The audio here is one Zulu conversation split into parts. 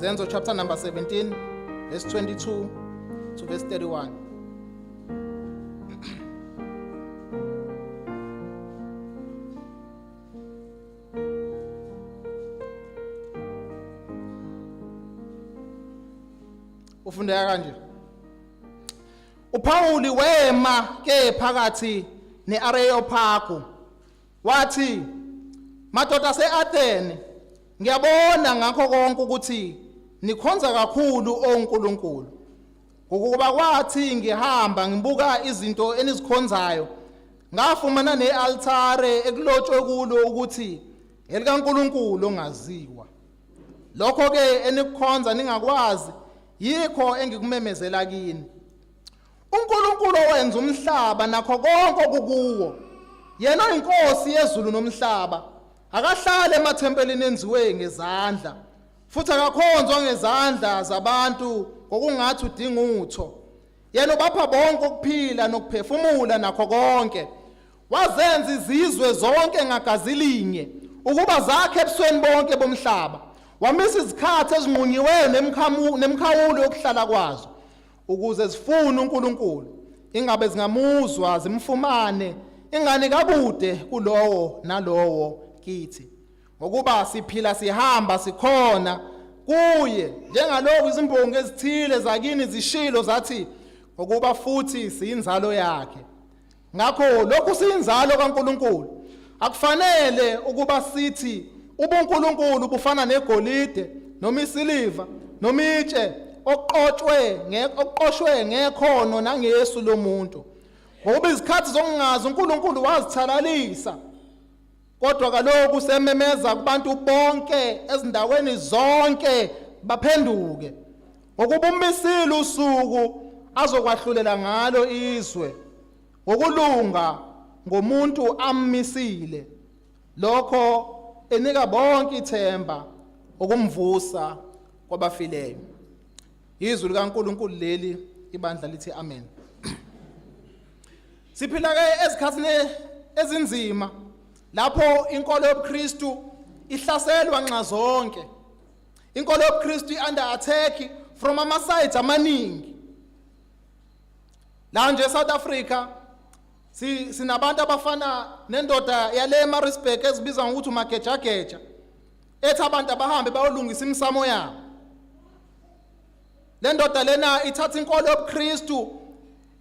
Izenzo chapter number 17 verse 22 to verse 31. Ufundeka kanje. UPawuli wema ke phakathi neAreyopagu wathi, madoda seAthene, ngiyabona ngakho konke ukuthi nikhonza kakhulu oNkulunkulu, ngokuba kwathi ngihamba ngibuka izinto enizikhonzayo ngafumana nealtare ekulotshwe kulo ukuthi elikaNkulunkulu ongaziwa. Lokho ke enikukhonza ningakwazi yikho engikumemezela kini. UNkulunkulu owenza umhlaba nakho konke okukuwo, yena oyinkosi yezulu nomhlaba, akahlale emathempelini enziwe ngezandla, futhi akakhonzwa ngezandla zabantu ngokungathi udinga utho. Yena ubapha bonke ukuphila nokuphefumula nakho konke. Wazenza izizwe zonke ngagazi linye ukuba zakhe ebusweni bonke bomhlaba. Wamisa izikhathi ezinqunyiweyo nemikhawulo yokuhlala kwazo ukuze zifune uNkulunkulu, ingabe zingamuzwa zimfumane, ingani kakude kulowo nalowo kithi. Ngokuba siphila sihamba sikhona kuye, njengalokhu izimbongi ezithile zakini zishilo zathi, ngokuba futhi siyinzalo yakhe. Ngakho lokhu siyinzalo kaNkulunkulu, akufanele ukuba sithi ubuNkulunkulu bufana negolide noma isiliva noma itshe okuqotshwe okuqoshwe ngekhono nangesu lomuntu. Ngokuba izikhathi zokungazi uNkulunkulu wazithalalisa, kodwa kaloku sememeza kubantu bonke ezindaweni zonke baphenduke, ngokuba umisile usuku azokwahlulela ngalo izwe ngokulunga ngomuntu ammisile, lokho enika bonke ithemba ukumvusa kwabafileyo. Izwi likaNkulunkulu leli, ibandla lithi amen. Siphila ke ezikhathini ezinzima lapho inkolo yobuKristu ihlaselwa nxa zonke. Inkolo yobuKristu i-under attack from ama sides amaningi. La nje South Africa sinabantu abafana nendoda yale Maritzburg ezibiza ngokuthi umagejageja, ethi abantu abahambe bayolungisa imisamo yabo. Le ndoda lena ithatha inkolo yobuKristu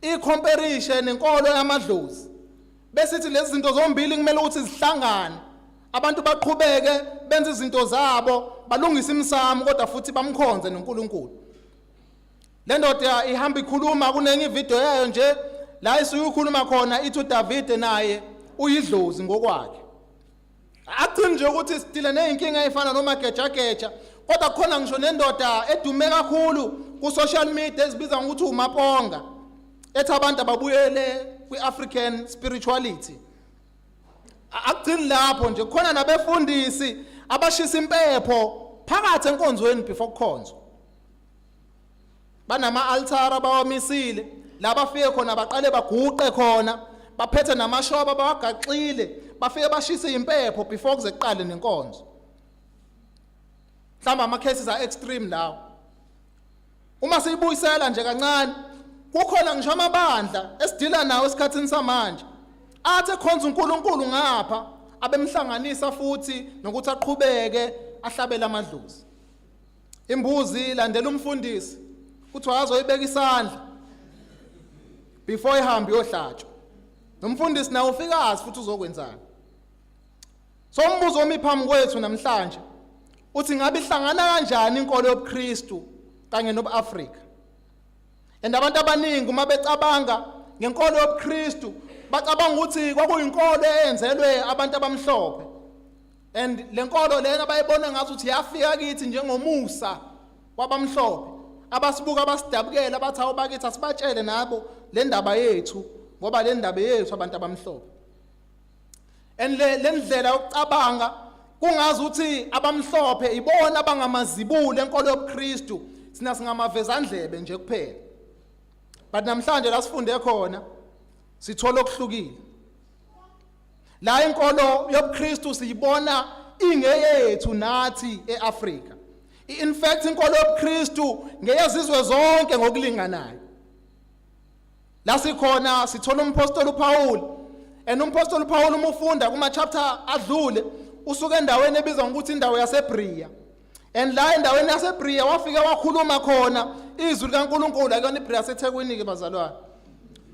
ikhomperishe nenkolo yamadlozi, besithi lezi zinto zombili kumele ukuthi zihlangane, abantu baqhubeke benze izinto zabo, balungise imisamo, kodwa futhi bamkhonze noNkulunkulu. Le ndoda ihamba ikhuluma kunenye ivideo yayo nje la isuke ikhuluma khona, ithi uDavide naye uyidlozi ngokwakhe. Akuthini nje ukuthi sidile nezinkinga ezifana nomagejageja, kodwa kukhona ngisho nendoda edume kakhulu ku-social media ezibiza ngokuthi uMaponga, ethi abantu ababuyele kwi-African spirituality. Akugcini lapho nje, kukhona nabefundisi abashisa impepho phakathi enkonzweni before kukhonzwa. Banama-altara abawamisile, la bafike khona baqale baguqe khona, baphethe namashoba bawagaxile, bafike bashise impepho before kuze kuqale nenkonzo. Mhlawumbe ama-cases a-extreme lawo. Uma siyibuyisela nje kancane, kukhona ngisho amabandla esidila nawo esikhathini samanje athi ekhonza uNkulunkulu ngapha abemhlanganisa futhi nokuthi aqhubeke ahlabele amadlozi. Imbuzi ilandela umfundisi, kuthiwa azoyibeka isandla before ihambe iyohlatshwa. Nomfundisi nawe ufikazi futhi uzokwenzani. So umbuzo omi phambi kwethu namhlanje uthi, ngabe ihlangana kanjani inkolo yobuKristu kanye nobuAfrika? And abantu abaningi uma becabanga ngenkolo yobuKristu bacabanga ukuthi kwakuyinkolo eyenzelwe abantu abamhlophe, and lenkolo lena bayibona ngathi ukuthi yafika kithi njengomusa wabamhlophe abasibuka abasidabukela, bathi awu bakithi, asibatshele nabo le ndaba yethu, ngoba le ndaba yethu abantu abamhlophe. And le ndlela yokucabanga kungazi ukuthi abamhlophe ibona abangamazibulo enkolo yobuKristu, sina singamavezandlebe nje kuphela. But namhlanje la sifunde khona sithola okuhlukile. La inkolo yobuKristu siyibona ingeyethu nathi eAfrika. In fact, inkolo yobuKristu ngeyezizwe zonke ngokulinganayo. La sikhona sithola umpostoli uPaul, and umpostoli uPaul, uma ufunda kuma chapter adlule, usuka endaweni ebizwa ngokuthi indawo yaseBria, and la endaweni yaseBria wafika wakhuluma khona izwi likaNkulunkulu. Akuyona iBria seThekwini ke, bazalwane.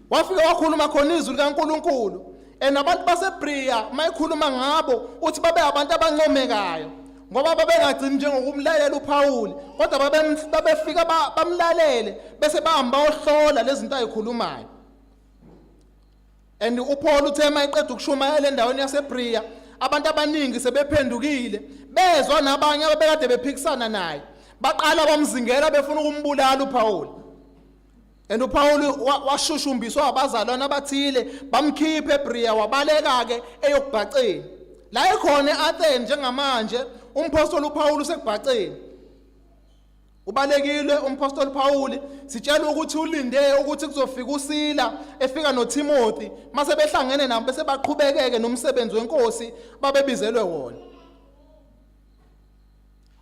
Wafika wakhuluma khona izwi likaNkulunkulu, and abantu baseBria, mayikhuluma ngabo, uthi babe abantu abancomekayo ngoba babengagcini njengokumlalela uPaul, kodwa babefika bamlalele bese bahamba bayohlola lezi zinto ayikhulumayo. And uPaul uthe mayiqeda ukushumayela endaweni yaseBria, abantu abaningi sebephendukile, bezwa nabanye ababekade bephikisana naye, baqala bamzingela befuna ukumbulala uPaul. And uPaul washushumbiswa abazalwane abathile, bamkhipha eBria, wabaleka ke eyokubhaceni. La ekhona eAthens njengamanje, umpostoli uPaul usekubhaceni, ubalekile umpostoli Paul. Sitshela ukuthi ulinde ukuthi kuzofika uSila, efika noTimothy, mase behlangene nabo bese baqhubekeke nomsebenzi wenkosi babebizelwe wona.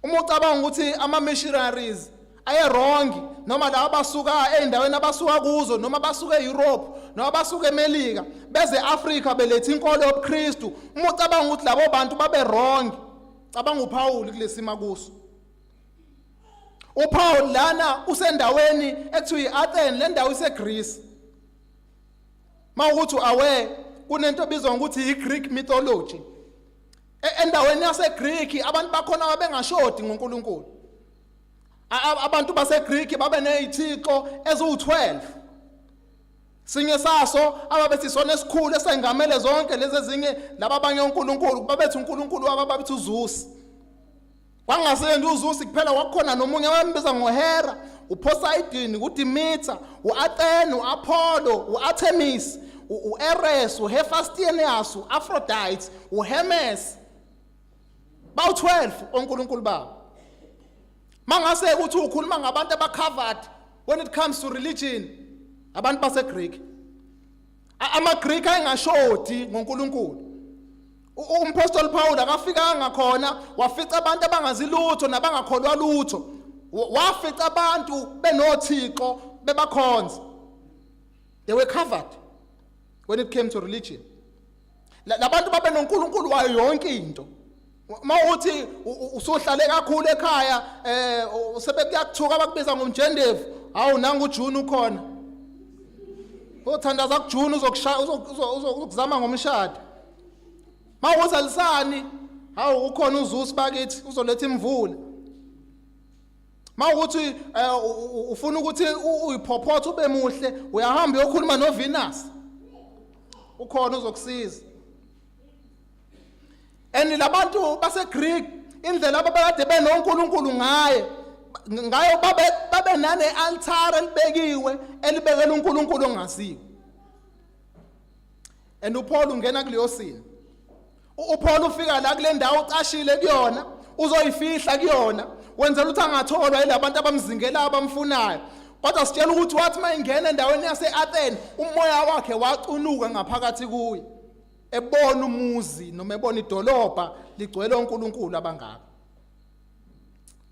Uma ucabanga ukuthi ama missionaries aye wrong, noma la abasuka ezindaweni abasuka kuzo, noma basuka eEurope, noma basuka eMelika, beze eAfrica beletha inkolo yobuKristu, uma ucabanga ukuthi labo bantu babe wrong, cabanga uPaul kulesima kuso. UPaul lana usendaweni ekuthiwa iAthens, le ndawo iseGreece. Mawukuthi aware, kunento ebizwa ngokuthi iGreek mythology. Endaweni yaseGreek abantu bakhona babengashodi ngoNkulunkulu. Abantu baseGreek babe nezithixo eziwu12. Sinye saso ababethi sona esikhulu esengamele zonke lezi ezinye, laba abanye onkulunkulu, babethi uNkulunkulu wabo babethi uZeus. Kwangasebenzi uZeus kuphela, kwakukhona nomunye abambiza ngoHera, uPoseidon, uDemeter, uAthene, uApollo, uArtemis, uAres, uHephaestus, uAphrodite, uHermes. Bawu12 onkulunkulu babo. Mangase ukuthi ukhuluma ngabantu abacovered when it comes to religion, abantu baseGreek. AmaGreek ayengashodi ngoNkulunkulu. Umpostoli Paul akafikanga khona wafica abantu abangazi lutho nabangakholwa lutho, wafica abantu benothixo bebakhonza. They were covered when it came to religion. Labantu babe noNkulunkulu wayo yonke into. Mawuthi usuhlale kakhulu ekhaya, sebekuyakuthuka, abakubiza ngomjendevu, hawu, nangu uJune ukhona, uthandaza kuJune, uzokushaya, uzokuzama ngomshado. Mawuthi alisani, hawu, ukhona uZeus bakithi, uzoletha imvula. Mawukuthi ufuna ukuthi uyiphophothe ube muhle, uyahamba uyokhuluma noVenus, ukhona uzokusiza. And labantu baseGreek, indlela ababekade benoNkulunkulu ngaye ngayo, babe nane altar elibekiwe elibekela uNkulunkulu ongaziwa. And uPaul ungena kuleyo scene. UPaul ufika la kule ndawo ucashile kuyona, uzoyifihla kuyona, wenzela ukuthi angatholwa yilabantu abamzingela, abamfunayo. Kodwa sitshela ukuthi wathi mayingena endaweni yase-Athens, umoya wakhe wacunuka ngaphakathi kuye, ebona umuzi noma ebona idolobha ligcwele onkulunkulu abangaka.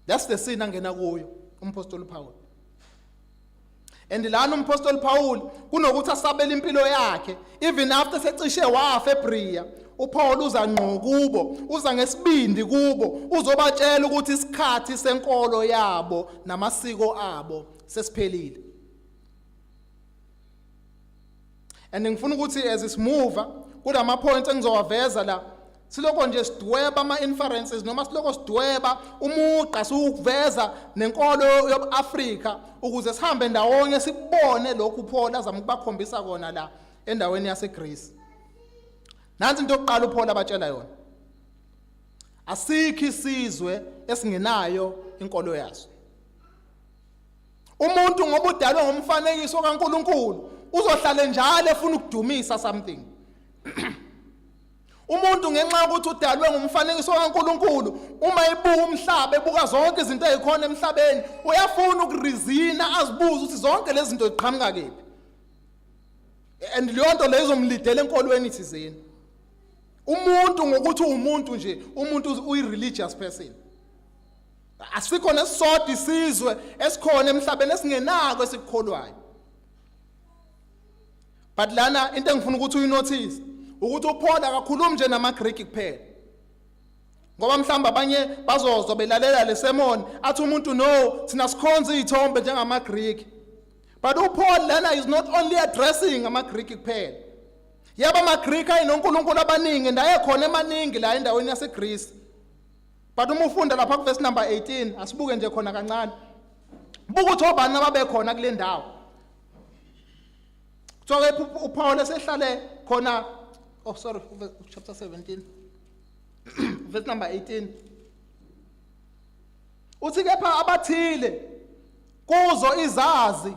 That's the scene angena kuyo umpostoli Paul. And lana umpostoli Paul, kunokuthi asabele impilo yakhe even after secishe wafa eBria, uPaul uza ngqo kubo, uza ngesibindi kubo, uzobatshela ukuthi isikhathi senkolo yabo namasiko abo sesiphelile. And ngifuna ukuthi as simove kulama points engizowaveza la, siloko nje sidweba ama inferences noma siloko sidweba umugqa, siwuveza nenkolo yobuAfrika ukuze sihambe ndawonye sibone lokhu uPaul azama ukubakhombisa kona la endaweni yaseGreece. Nansi into yokuqala uPaul abatshela yona: asikho isizwe esingenayo inkolo yaso. Umuntu, ngoba udalwe ngomfanekiso kaNkuluNkulu, uzohlale njalo efuna ukudumisa something. Umuntu, ngenxa yokuthi udalwe ngumfanekiso kaNkuluNkulu, uma ebuka umhlaba, ebuka zonke izinto ezikhona emhlabeni, uyafuna ukureasona, azibuze ukuthi zonke lezi zinto ziqhamuka kephi, and leyo nto leyo izomlidela enkolweni thizeni. Umuntu ngokuthi uwumuntu nje, umuntu uyi-religious person. Asikho nesisodwa isizwe esikhona emhlabeni esingenako esikukholwayo. But lana into engifuna ukuthi uyinotice ukuthi uPaul akakhulumi nje namaGreek kuphela. Ngoba mhlawumbe abanye bazozwa belalela le sermon athi umuntu, "No, thina sikhonza izithombe njengamaGreek." But uPaul lana is not only addressing amaGreek kuphela. Yaba amaGreek ayinonkulunkulu abaningi, ndaye khona emaningi la endaweni yaseGreece. But uma ufunda lapha kuverse number 18, asibuke nje khona kancane. Buka ukuthi obani ababekhona kule ndawo. Kuthiwa ke uPaul esehlale khona, oh sorry, chapter 17 verse number 18, uthi, "Kepha abathile kuzo izazi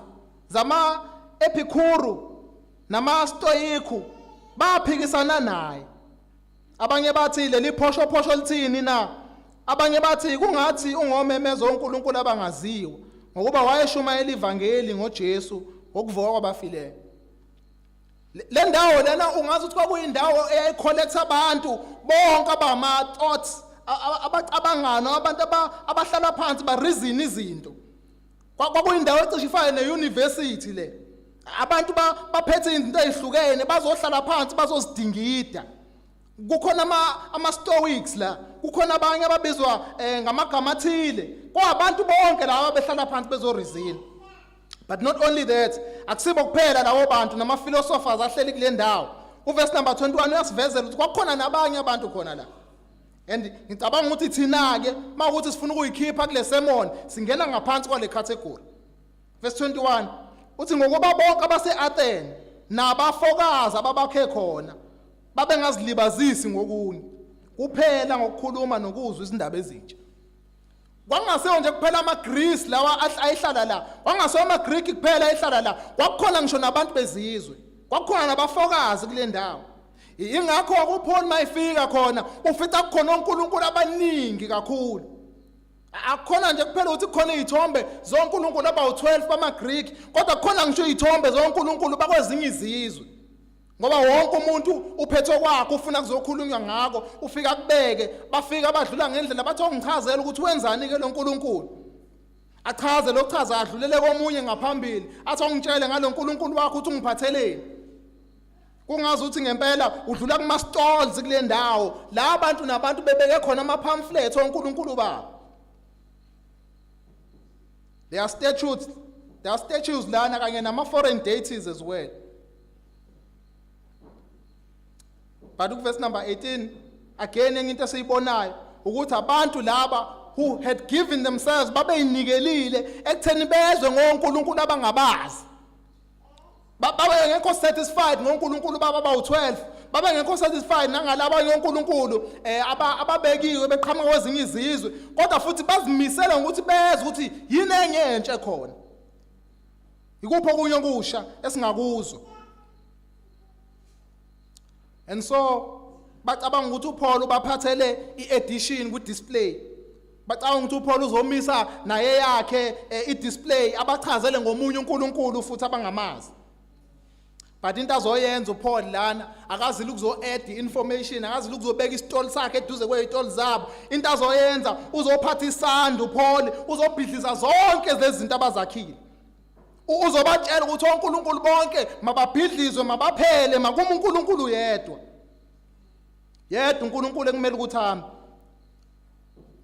zama Epikhuru namaStoyiku baphikisana naye. Abanye bathi, 'Leli phosho phosho lithini na?' Abanye bathi, 'Kungathi ungomemeza onkulunkulu abangaziwa,' ngokuba wayeshumayela ivangeli ngoJesu ngokuvuka kwabafileyo." Le ndawo lena ungazi ukuthi kwakuyindawo eyayicollecta abantu bonke abama thoughts, abacabangano, abantu abahlala phansi ba reason izinto. Kwakuyindawo ecishe ifane ne-university le. Abantu baphethe izinto ezihlukene, bazohlala phansi bazozidingida. Kukhona ama Stoics la, kukhona abanye ababizwa ngamagama athile. Kwabantu bonke laba behlala phansi bezoreason. But not only that, akusibo kuphela lawo bantu nama philosophers ahleli kule ndawo. Uverse number 21 uyasivezela ukuthi kwakukhona nabanye abantu khona la. And ngicabanga ukuthi thina ke mawukuthi sifuna ukuyikhipha kule sermon, singena ngaphansi kwale category. Verse 21 uthi, "Ngokuba bonke abase-Athene nabafokazi ababakhe khona babengazilibazisi ngokunye kuphela ngokukhuluma nokuzwa izindaba ezintsha." Kwangasiwo nje kuphela amaGreece lawa ayihlala la, kwangasiwo amaGreek kuphela ayihlala la, kwakukhona ngisho nabantu bezizwe, kwakukhona nabafokazi kule ndawo. Ingakho uPaul mayifika khona ufica kukhona onkulunkulu abaningi kakhulu. Akukhona nje kuphela ukuthi kukhona izithombe zonkulunkulu abawu-12 bamaGreek, kodwa kukhona ngisho izithombe zonkulunkulu bakwezinye izizwe. Ngoba wonke umuntu uphethe kwakhe ufuna kuzokhulunywa ngako, ufika kubeke, bafika badlula ngendlela bathi, "Ongichazela ukuthi wenzani ke lo nkulunkulu." Achaze lo chaza, adlulele komunye ngaphambili, athi, "Ongitshele ngalo nkulunkulu wakho ukuthi ungiphatheleni." Kungazi ukuthi ngempela udlula kuma stalls kule ndawo la abantu nabantu bebeke khona ama pamphlets onkulunkulu babo. There are statues lana kanye nama foreign deities as well. But kuverse number 18 again, enye into esiyibonayo ukuthi abantu laba who had given themselves, babeyinikelile ekutheni bezwe ngonkulunkulu abangabazi. Babe ngekho satisfied ngonkulunkulu baba bawu12, babe ngekho satisfied nangalaba onkulunkulu ababekiwe beqhamuka kwezinye izizwe, kodwa futhi bazimisela ngokuthi bezwe ukuthi yini enye entsha khona, ikuphi okunye okusha esingakuzwa. And so bacabanga ukuthi uPaul ubaphathele iaddition ku display. Bacabanga ukuthi uPaul uzomisa naye yakhe i-display, abachazele ngomunye uNkulunkulu futhi abangamazi. But into azoyenza uPaul lana, akazile ukuzo add information, akazile ukuzobeka isitoli sakhe eduze kwezitoli zabo. Into azoyenza, uzophatha isando uPaul, uzobhidliza zonke lezi zinto abazakhile. Uzobatshela ukuthi onkulunkulu bonke mababhidlizwe, mabaphele, makuma uNkulunkulu yedwa, yedwa uNkulunkulu ekumele ukuthi hambe.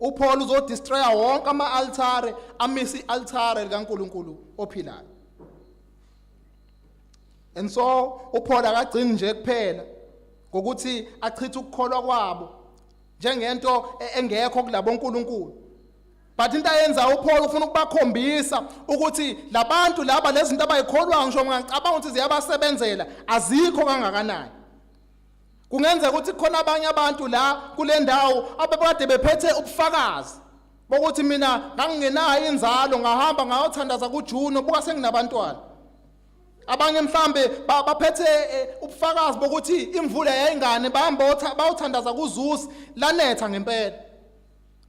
UPaul uzodestroya wonke ama-altare, amise i-altare likaNkulunkulu ophilayo. And so uPaul akagcini nje kuphela ngokuthi achithe ukukholwa kwabo njengento engekho kulabo nkulunkulu, but into ayenza uPaul, ufuna ukubakhombisa ukuthi labantu laba, lezinto abayikholwayo, ngisho ngicabanga ukuthi ziyabasebenzela, azikho kangakanani. Kungenzeka ukuthi khona abanye abantu la kule ndawo abebekade bephethe ubufakazi bokuthi, "Mina ngangingenayo inzalo, ngahamba ngayothandaza kuJuno, buka senginabantwana." Abanye mhlambe baphethe ubufakazi bokuthi imvula yayingane, bahamba bayothandaza kuZeus, lanetha ngempela.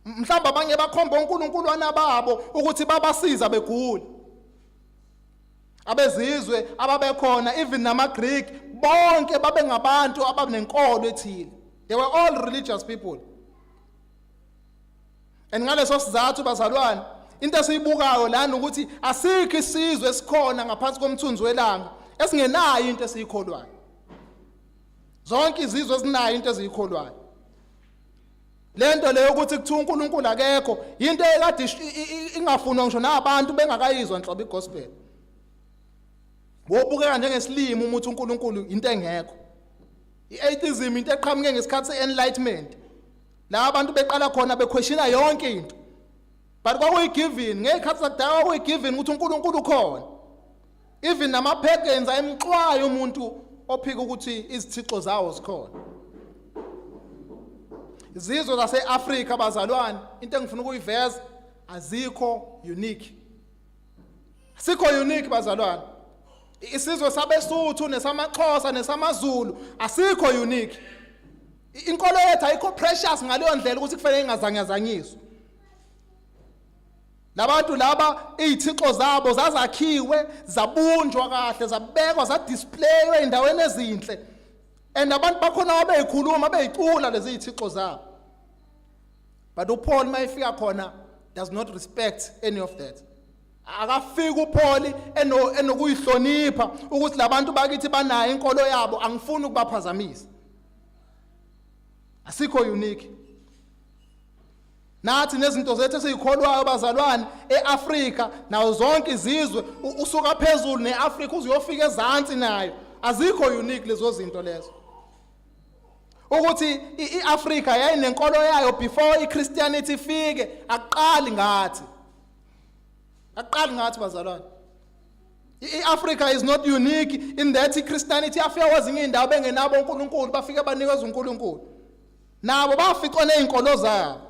Mhlawumbe abanye bakhomba onkulunkuluwana babo ukuthi babasiza begula. Abezizwe ababekhona, even namaGreek, bonke babengabantu abanenkolo ethile. They were all religious people. And ngaleso sizathu, bazalwane, into esiyibukayo lana ukuthi asikho isizwe esikhona ngaphansi komthunzi welanga esingenayo into esiyikholwayo. Zonke izizwe zinayo into eziyikholwayo. Lento leyo ukuthi kuthiwa uNkulunkulu akekho into ekade ingafunwa ngisho nabantu bengakayizwa nhlobo igospel. Wobukeka njengesilimo uma uthi uNkulunkulu into engekho. I-atheism into eqhamuke ngesikhathi se-enlightenment. La abantu beqala khona bequestiona yonke into. But kwakuyi-given, ngey'khathi zakudala kwakuyi-given ukuthi uNkulunkulu ukhona. Even nama-pagans ayemxwaya umuntu ophika ukuthi izithixo zawo zikhona. Izizwe zase-Afrika, bazalwane, into engifuna ukuyiveza, azikho unique. Asikho unique, bazalwane. Isizwe sabeSuthu nesamaXhosa nesamaZulu asikho unique. Inkolo yethu ayikho precious ngaleyo ndlela ukuthi kufanele ingazanyazanyiswa. Labantu laba izithixo zabo zazakhiwe, zabunjwa kahle, zabekwa, zadisplaywa endaweni ezinhle, and abantu bakhona babeyikhuluma, beyicula lezi zithixo zabo. But uPaul mayefika khona does not respect any of that. Akafika uPaul enokuyihlonipha ukuthi labantu bakithi banayo inkolo yabo, angifuni ukubaphazamisa. Asikho unique nathi nezinto zethu esizikholwayo, bazalwane, eAfrika nazo zonke izizwe, usuka phezulu neAfrika uzuyofika ezantsi nayo, azikho unique lezo zinto lezo. Ukuthi iAfrika yayinenkolo yayo before iChristianity ifike, akuqali ngathi, akuqali ngathi, bazalwane. I-Africa is not unique in that iChristianity yafika kwezinye indawo bengenabo uNkulunkulu, bafike banikezwa uNkulunkulu, nabo baficwa nezinkolo zabo.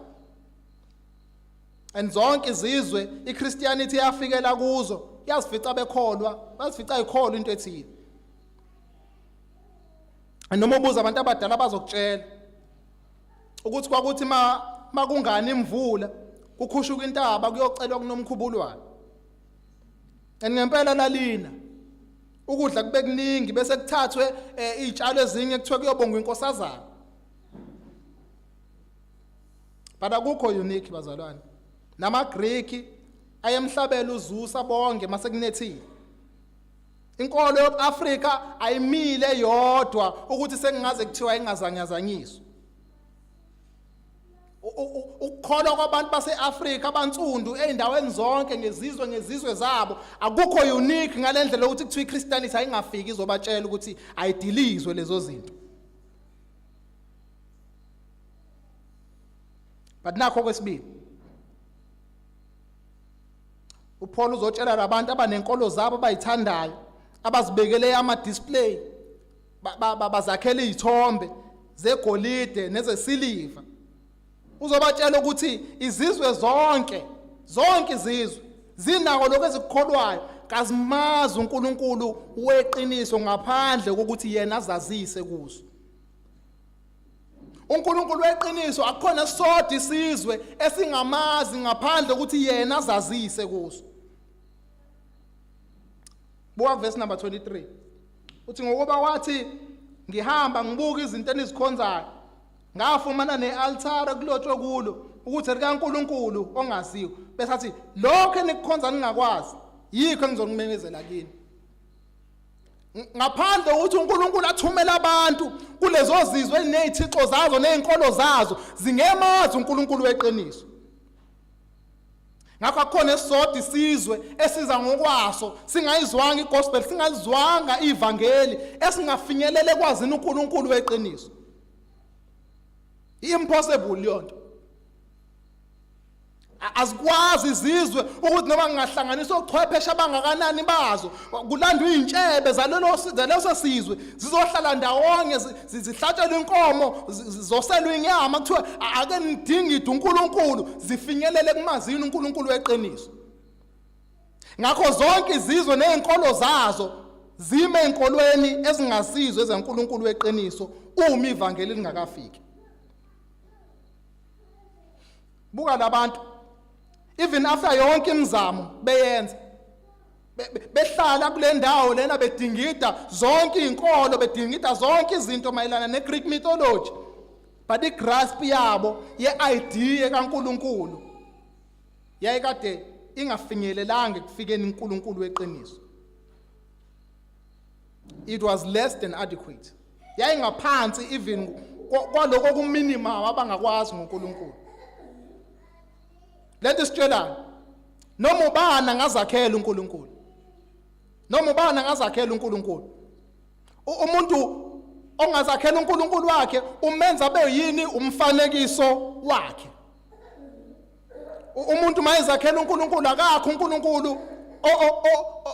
And zonke izizwe iChristianity yafikela kuzo yazifica bekholwa, bazifica ikholwa into ethile. Noma ubuza abantu abadala bazokutshela ukuthi kwakuthi ma makungani imvula kukhushuka intaba kuyocelwa kunomkhubulwane, and ngempela lalina, ukudla kube kuningi, bese kuthathwe izitshalo ezinye kuthiwe kuyobongwa inkosazana. But akukho unique, bazalwane. NamaGreek ayemhlabela uZeus abonge mase kunethile. Inkolo yobuAfrika ayimile yodwa ukuthi sengingaze kuthiwa ingazanyazanyiswa. Ukukholwa kwabantu baseAfrika abansundu ezindaweni zonke ngezizwe ngezizwe zabo akukho unique ngalendlela ukuthi kuthiwa iChristianity ayingafiki izobatshela ukuthi ayidilizwe lezo zinto. But nakho kwesibili, uPaul uzotshela labantu abanenkolo zabo abayithandayo, abazibekele ama display, bazakhela izithombe zegolide nezesiliva. Uzobatshela ukuthi izizwe zonke, zonke izizwe zinako lokho ezikukholwayo, kazimazi uNkulunkulu weqiniso ngaphandle kokuthi yena azazise kuzo. uNkulunkulu weqiniso akukhona sodwa isizwe esingamazi ngaphandle ukuthi yena azazise kuso. Buka verse number 23, uthi, "Ngokuba wathi ngihamba ngibuka izinto enizikhonzayo, ngafumana nealtare kulotshwe kulo ukuthi likaNkulunkulu ongaziwa." Bese athi, "Lokho enikukhonza ningakwazi yikho engizokumemezela kini." Ngaphandle ukuthi uNkulunkulu athumela abantu kulezo zizwe ezinezithixo zazo nezinkolo zazo, zingemazi uNkulunkulu weqiniso. Ngakho akukhona esisodwa isizwe esiza ngokwaso singayizwanga igospel, singalizwanga ivangeli, esingafinyelele ekwazini uNkulunkulu weqiniso. Impossible leyonto. Azikwazi izizwe ukuthi noma ngingahlanganisa ochwepheshe abangakanani bazo, kulandwa iy'ntshebe zaleso sizwe, zizohlala ndawonye, zihlatshelwe inkomo, zoselwe inyama, kuthiwe ake nidingide uNkulunkulu, zifinyelele kumazini uNkulunkulu weqiniso. Ngakho zonke izizwe nezinkolo zazo zime enkolweni ezingasizwe ezaNkulunkulu weqiniso uma ivangeli lingakafiki. Buka labantu, even after yonke imizamo beyenza, behlala kule ndawo lena, bedingida zonke izinkolo, bedingida zonke izinto mayelana neGreek mythology, but igrasp yabo ye-idea kaNkuluNkulu Yayikade ingafinyelelanga ekufikeni uNkulunkulu weqiniso. It was less than adequate. Yayingaphansi even kwaloko kuminimum abangakwazi ngoNkulunkulu. Lento isitshelani? Noma ubani angazakhela uNkulunkulu. Noma ubani angazakhela uNkulunkulu. Umuntu ongazakhela uNkulunkulu wakhe umenza abe yini umfanekiso wakhe. Umuntu mayezakhela uNkulunkulu akakho uNkulunkulu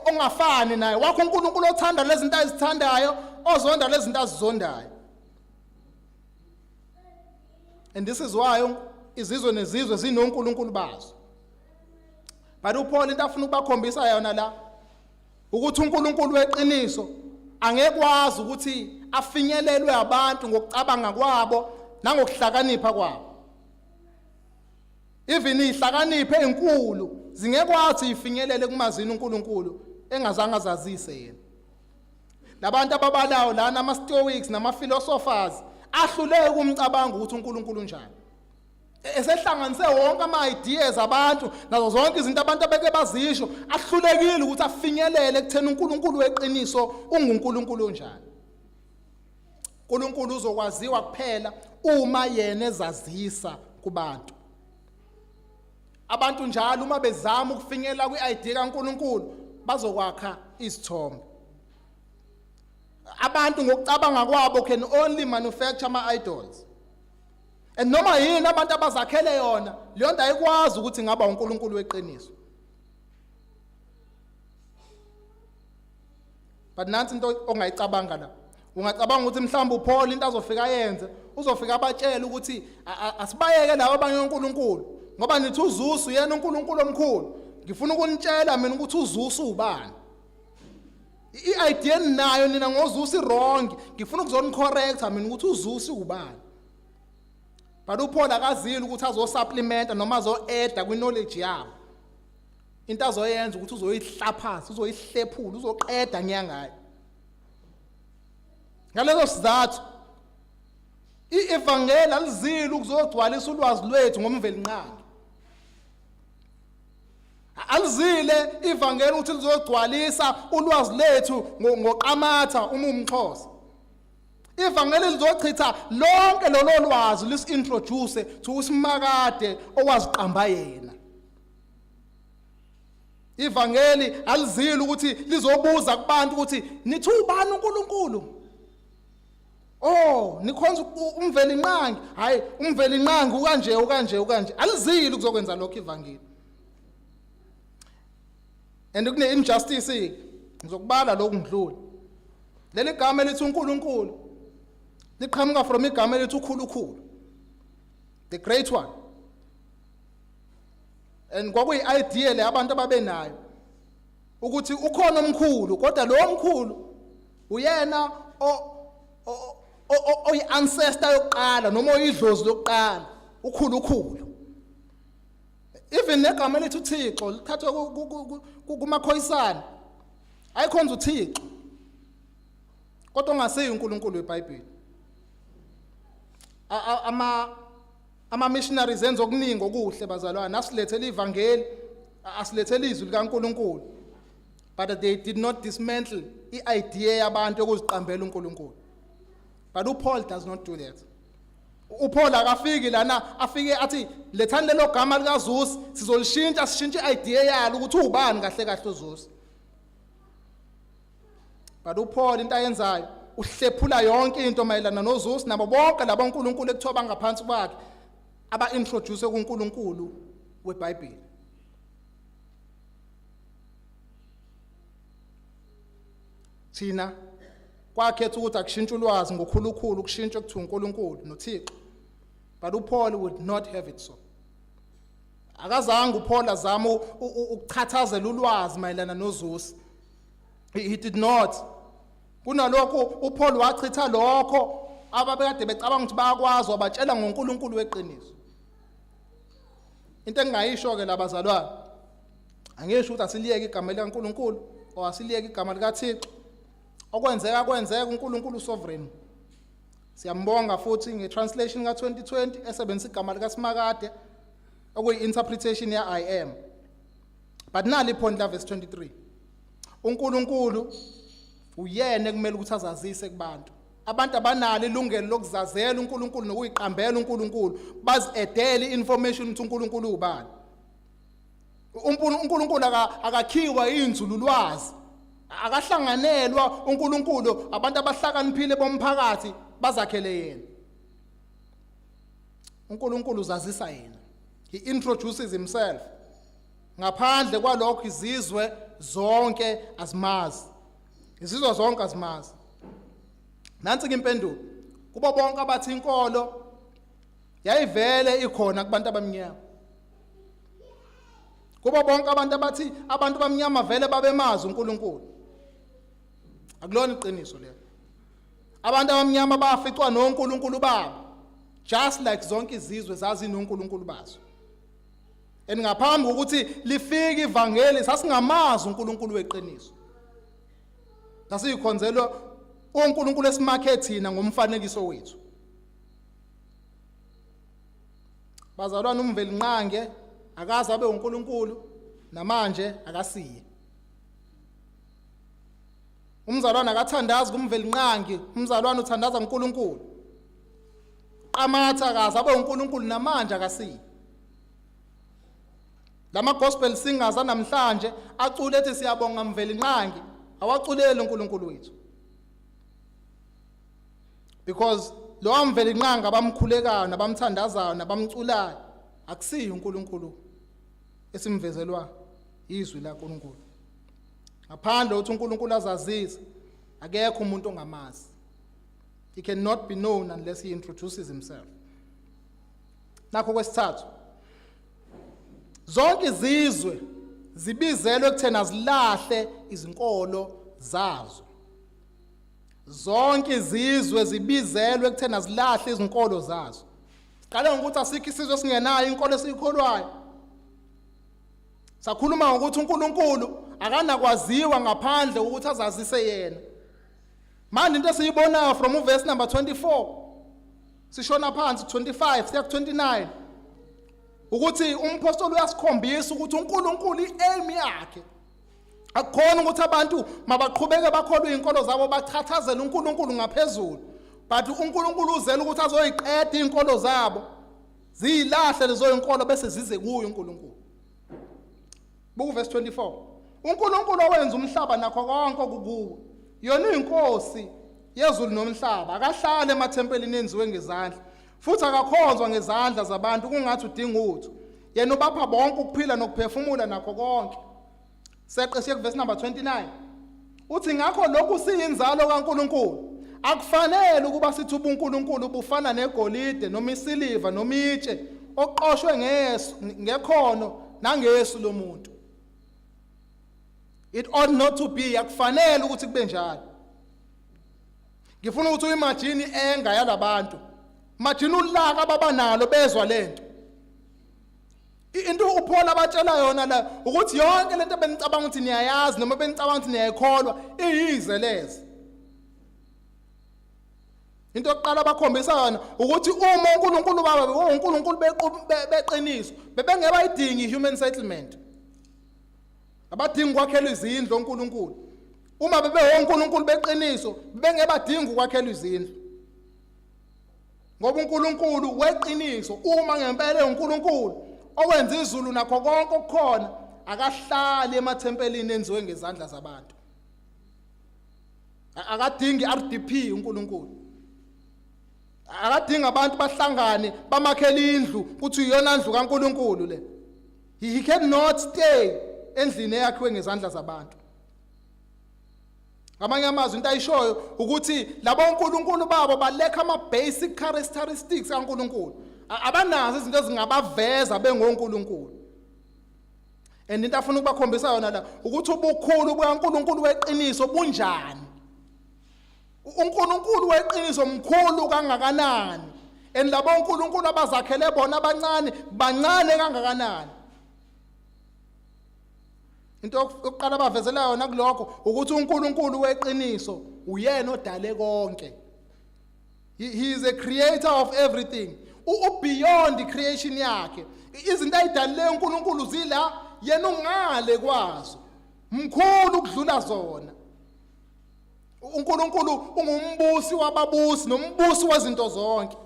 ongafani naye. Wakho uNkulunkulu othanda lezi zinto azithandayo, ozonda lezi zinto azizondayo. And this is why izizwe nezizwe zinonkulunkulu bazo. But uPaul into afuna ukubakhombisa yona la ukuthi uNkulunkulu weqiniso angekwazi ukuthi afinyelelwe abantu ngokucabanga kwabo nangokuhlakanipha kwabo. Even ihlakaniphe ezinkulu zingekwazi ifinyelele kumazini uNkulunkulu engazange azazise yena. Labantu ababalayo lana ama Stoics nama philosophers ahluleke ukumcabanga ukuthi uNkulunkulu unjani. Esehlanganise wonke ama ideas abantu nazo zonke izinto abantu abeke bazisho ahlulekile ukuthi afinyelele ekutheni uNkulunkulu weqiniso unguNkulunkulu onjani. uNkulunkulu uzokwaziwa kuphela uma yena ezazisa kubantu. Abantu njalo uma bezama ukufinyela kwi-idea kaNkulunkulu bazokwakha isithombe. Abantu ngokucabanga kwabo can only manufacture ama-idols. And noma yini abantu abazakhele yona, leyo nto ayikwazi ukuthi ingaba uNkulunkulu weqiniso. But nansi into ongayicabanga la. Ungacabanga ukuthi mhlawumbe uPaul into azofika ayenze, uzofika abatshele ukuthi asibayeke laba abanye oNkulunkulu ngoba nithi uZeus uyena uNkulunkulu omkhulu. Ngifuna ukunitshela mina ukuthi uZeus ubani. I-idea eninayo nina ngoZeus wrong. Ngifuna ukuzonicorrecta mina ukuthi uZeus ubani. But uPaul akazile ukuthi azosupplementa noma azo-adda kwi-knowledge yabo. Into azoyenza ukuthi uzoyihlaphaza, uzoyihlephula, uzoqeda ngiya ngayo. Ngaleso sizathu ievangeli alizile ukuzogcwalisa ulwazi lwethu ngomvelinqangi. Alizile ivangeli ukuthi lizogcwalisa ulwazi lethu ngoqamatha uma umxhosa. Ivangeli lizochitha lonke lolo lwazi lisi-introduce to usimakade owaziqamba yena. Ivangeli alizile ukuthi lizobuza kubantu ukuthi nithi ubani uNkulunkulu? Oh, nikhonza umvelinqangi. Hayi, umvelinqangi ukanje ukanje ukanje. Alizile ukuzokwenza lokho ivangeli. And kune injustice ngizokubala lokhu ngidlule. Leli gama elithi uNkulunkulu liqhamuka from igama elithi ukhulukhulu. The great one. And kwakuyi idea le abantu ababenayo ukuthi ukhona omkhulu kodwa lo omkhulu uyena oyi ancestor yokuqala noma oyidlozi lokuqala ukhulukhulu. Even negama elithi uThixo lithathwe kumakhoyisana ayikhonza uThixo kodwa ongasiyo uNkulunkulu weBhayibheli. Ama missionaries enza okuningi okuhle bazalwane, asilethele ivangeli, asilethele izwi likaNkulunkulu, but they did not dismantle i-idea yabantu yokuziqambela uNkulunkulu. But uPaul does not do that. uPaul akafiki lana afike athi lethani lelo gama likaZeus sizolishintsha sishintshe i-idea yalo ukuthi ubani kahle kahle uZeus. But uPaul into ayenzayo uhlephula yonke into mayelana noZeus nabo bonke labo onkulunkulu ekuthiwa bangaphansi kwakhe aba-introduce kuNkulunkulu weBhayibheli. Thina kwakhetha ukuthi akushintshe ulwazi ngokhulukhulu kushintshe kuthiwa uNkulunkulu noThixo. But uPaul would not have it so. Akazange uPaul azame ukuchathazela ulwazi mayelana noZeus. He did not. Kunalokho uPaul wachitha lokho ababekade becabanga ukuthi bayakwazi, wabatshela ngoNkulunkulu weqiniso. Into engingayisho ke labazalwane, angisho ukuthi asiliyeke igama likaNkulunkulu or asiliyeke igama likaThixo. Okwenzeka kwenzeka, uNkulunkulu sovereign. Siyambonga futhi ngetranslation ka2020 esebenzisa igama likaSimakade. Okuyi-interpretation ya "I am". But nali point la verse 23. UNkulunkulu uyena ekumele ukuthi azazise kubantu. Abantu abanalo ilungelo lokuzazela uNkulunkulu nokuyiqambela uNkulunkulu, bazi-addele information ukuthi uNkulunkulu ubani. UNkulunkulu akakhiwa inzululwazi, akahlanganelwa uNkulunkulu abantu abahlakaniphile bomphakathi bazakhele yena. UNkulunkulu uzazisa yena, he introduces himself. Ngaphandle kwalokho izizwe zonke azimazi, izizwe zonke azimazi. Nansi ke impendulo kubo bonke abathi inkolo yayivele ikhona kubantu abamnyama, kubo bonke abantu abathi abantu abamnyama vele babemazi uNkulunkulu. Akulona iqiniso lelo. Abantu abamnyama baficwa noNkulunkulu babo, just like zonke izizwe zazinoNkulunkulu bazo. And ngaphambi kokuthi lifike ivangeli sasingamazi uNkulunkulu weqiniso, sasiyikhonzelwa uNkulunkulu esimakhe thina ngomfanekiso wethu. Bazalwane, uMvelinqange akaze abe uNkulunkulu, namanje akasiye. Umzalwane akathandazi kuMvelinqangi, umzalwane uthandaza kuNkulunkulu. Qamatha akaze abe uNkulunkulu, namanje akasiye. Lama gospel singers namhlanje acula ethi "Siyabonga Mvelinqangi", awaculeli uNkulunkulu wethu, because lo Mvelinqangi abamkhulekayo nabamthandazayo nabamculayo akusiyo uNkulunkulu esimvezelwa izwi laNkulunkulu. Ngaphandle ukuthi uNkulunkulu azazise, akekho umuntu ongamazi. He cannot be known unless he introduces himself. Nakho kwesithathu, zonke izizwe zibizelwe ekuthena azilahle izinkolo zazo. Zonke izizwe zibizelwe ekuthena zilahle izinkolo zazo. Siqale ngokuthi asikho isizwe esingenayo inkolo esiyikholwayo. Sakhuluma ngokuthi uNkulunkulu akanakwaziwa ngaphandle ukuthi azazise yena. Manje into esiyibonayo from uverse number 24 sishona phansi 25 siya ku 29 ukuthi umpostoli uyasikhombisa ukuthi uNkulunkulu iaim yakhe akukhona ukuthi abantu mabaqhubeke bakholwe izinkolo zabo, bachathazele uNkulunkulu ngaphezulu, but uNkulunkulu uzela ukuthi azoyiqeda izinkolo zabo, ziyilahle lezo inkolo bese zize kuyo uNkulunkulu. Buka verse 24: "UNkulunkulu owenza umhlaba nakho konke okukuwo, yona inkosi yezulu nomhlaba, akahlali emathempelini enziwe ngezandla, futhi akakhonzwa ngezandla zabantu kungathi udinga utho. Yena ubapha bonke ukuphila nokuphefumula nakho konke." Seqe siye kuverse number 29. Uthi, "Ngakho lokhu siyinzalo kaNkulunkulu, akufanele ukuba sithi ubuNkulunkulu bufana negolide noma isiliva noma itshe oqoshwe ngesu ngekhono nangesu lomuntu." It ought not to be, akufanele ukuthi kube njalo. Ngifuna ukuthi uimagine anger yalabantu, imagine ulaka ababanalo bezwa lento. Into uPaul abatshela yona la ukuthi yonke lento benicabanga ukuthi niyayazi noma benicabanga ukuthi niyayikholwa iyize lezi. Into yokuqala abakhombisa yona ukuthi uma uNkulunkulu baba uNkulunkulu beqiniso, bebengeke bayidingi human settlement, abadingi ukwakhelwa izindlu oNkulunkulu. Uma bebe oNkulunkulu beqiniso, bebengeke badinga ukwakhelwa izindlu, ngoba uNkulunkulu weqiniso, uma ngempela uNkulunkulu owenza izulu nakho konke okukhona, akahlali emathempelini enziwe ngezandla zabantu. Akadingi RDP uNkulunkulu, akadingi abantu bahlangane bamakhele indlu kuthi iyona ndlu kaNkulunkulu le. He cannot stay endlini eyakhiwe ngezandla zabantu. Ngamanye amazwi, into ayishoyo ukuthi labo uNkulunkulu babo balacka ama basic characteristics kaNkulunkulu, abanazo izinto ezingabaveza bengoNkulunkulu. And into afuna ukubakhombisa yona la ukuthi ubukhulu bukaNkulunkulu weqiniso bunjani, uNkulunkulu weqiniso mkhulu kangakanani, and labo uNkulunkulu abazakhele bona abancane bancane kangakanani. Into yokuqala abavezela yona kulokho ukuthi uNkulunkulu weqiniso uyena odale konke. He is a creator of everything. Ubeyond creation yakhe. Izinto ayidalileyo uNkulunkulu zila, yena ungale kwazo, mkhulu ukudlula zona. UNkulunkulu ungumbusi wababusi nombusi wezinto zonke.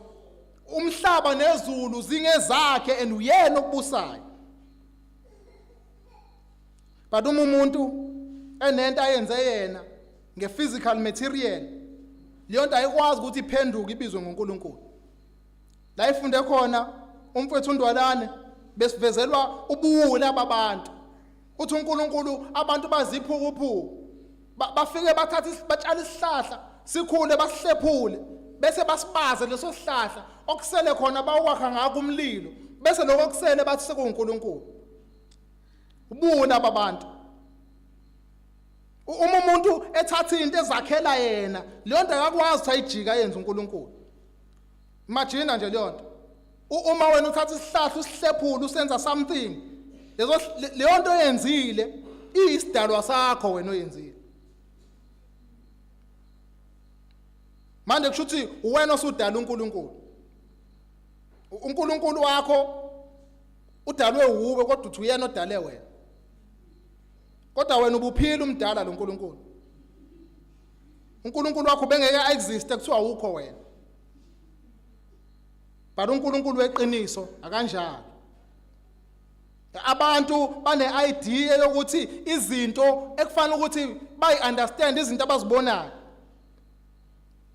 Umhlaba nezulu zingezakhe and uyena okubusayo. But uma umuntu enento ayenze yena ngephysical material, leyo nto ayikwazi ukuthi iphenduke ibizwe ngoNkulunkulu. La ifunde khona umfowethu uNdwalane besivezelwa ubuwula babantu. Uthi uNkulunkulu abantu baziphukuphuku, bafike bathatha, batshala isihlahla sikhule, basihlephule, bese basibaze leso sihlahla, okusele khona bawakha ngakho umlilo, bese lokho okusele bathi sekuwuNkulunkulu. Ubuwula babantu. Uma umuntu ethatha into ezakhela yena, leyo nto akakwazi ukuthi ayijika yenze uNkulunkulu. Imagine nje leyo nto. Uma wena uthatha isihlahla usihlephula usenza something, lezo leyo nto oyenzile iyisidalwa sakho wena oyenzile. Manje kusho ukuthi uwena osudala uNkulunkulu. UNkulunkulu wakho udalwe wuwe, kodwa uthi uyena odale wena, kodwa wena ubuphila umdala lo nkulunkulu. UNkulunkulu wakho bengeke exist kuthiwa awukho wena. But uNkulunkulu weqiniso akanjalo. Abantu bane idea yokuthi izinto ekufanele ukuthi bayi understand, izinto abazibonayo,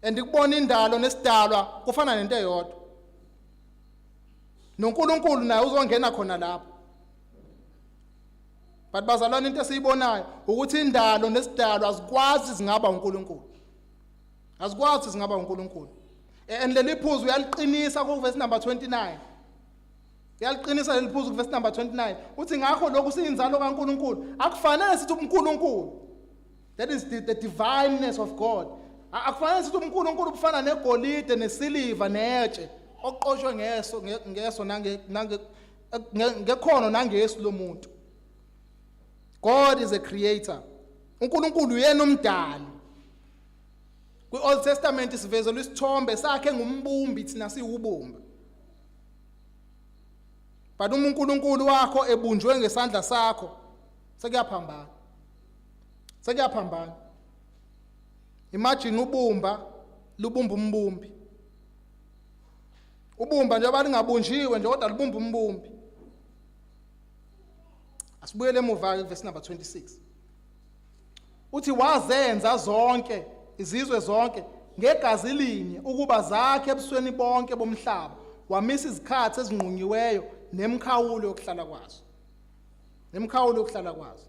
and kubona indalo nesidalwa kufana nento eyodwa, noNkulunkulu naye uzongena khona lapho. But bazalwane, into esiyibonayo ukuthi indalo nesidalwa azikwazi zingaba uNkulunkulu, azikwazi zingaba uNkulunkulu. And leli phuzu uyaliqinisa ku verse number 29, uyaliqinisa leli phuzu ku verse number 29. Uthi ngakho lokhu siyinzalo kaNkulunkulu, akufanele sithi uNkulunkulu, that is the divineness of God, akufanele sithi uNkulunkulu kufana negolide nesiliva netshe oqoshwe ngeso nange ngekhono nangesu lomuntu. God is a creator. UNkulunkulu uyena umdali. Kwi-Old Testament sivezelwa isithombe sakhe ngumbumbi, thina siwubumba. But uma uNkulunkulu wakho ebunjwe ngesandla sakho, sekuyaphambana, sekuyaphambana. Imagine ubumba lubumba umbumbi. Ubumba njengoba lingabunjiwe nje, kodwa lubumba umbumbi. Asibuyele emuva ke, verse number 26. Uthi wazenza zonke izizwe zonke ngegazi linye ukuba zakhe ebusweni bonke bomhlaba, wamisa izikhathi ezinqunyiweyo nemikhawulo yokuhlala kwazo, nemikhawulo yokuhlala kwazo.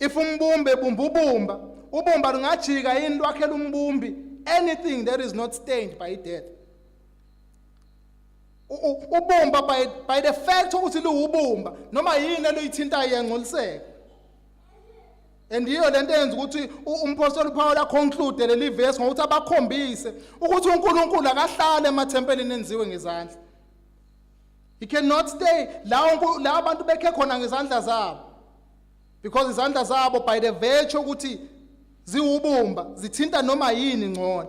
If umbumbi ebumba ubumba, ubumba lungajika yini lwakhela umbumbi anything that is not stained by death? Ubumba by the fact ukuthi liwubumba, noma yini eluyithintayo iyangcoliseka. And yiyo lento eyenza ukuthi umpostoli uPaul aconclude leli verse ngokuthi abakhombise ukuthi uNkulunkulu akahlale emathempelini enziwe ngezandla. He cannot stay la abantu bekhe khona ngezandla zabo, because izandla zabo, by the virtue ukuthi ziwubumba, zithinta noma yini ngcono.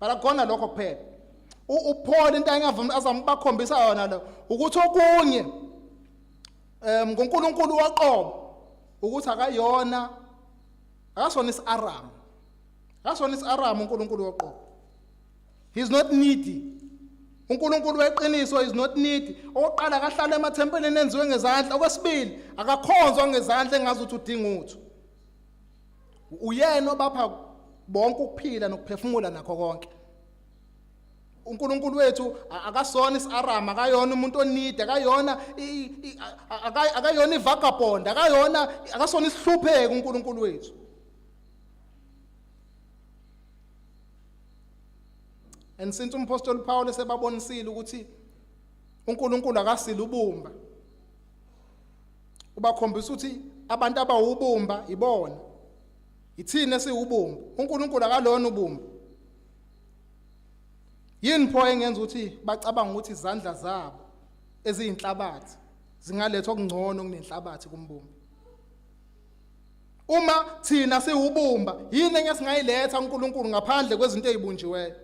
But akukhona lokho kuphela. UPaul into angavumi azama ukubakhombisa yona lo ukuthi okunye ngoNkulunkulu waqobo ukuthi akayona, akasona isiAram, akasona isiAram uNkulunkulu woqobo. He is not needy. UNkulunkulu weqiniso is not needy. Okokuqala, akahlala emathempelini enziwe ngezandla. Okwesibili, akakhonzwa ngezandla engazi ukuthi udinga utho. Uyena obapha bonke ukuphila nokuphefumula nakho konke. UNkulunkulu wethu akasona isiAram, akayona umuntu oneedy, akayona akayona ivagabond, akayona, akasona isihlupheki uNkulunkulu wethu. And since umpostoli Paul sebabonisile ukuthi uNkulunkulu akasile ubumba, ubakhombisa ukuthi abantu abawubumba ibona, ithina esiwubumba, uNkulunkulu akalona ubumba. Yini pho engenza ukuthi bacabanga ukuthi izandla zabo eziyinhlabathi zingaletha okungcono kunenhlabathi kumbumbi? Uma thina siwubumba, yini enye singayiletha uNkulunkulu ngaphandle kwezinto ezibunjiweyo?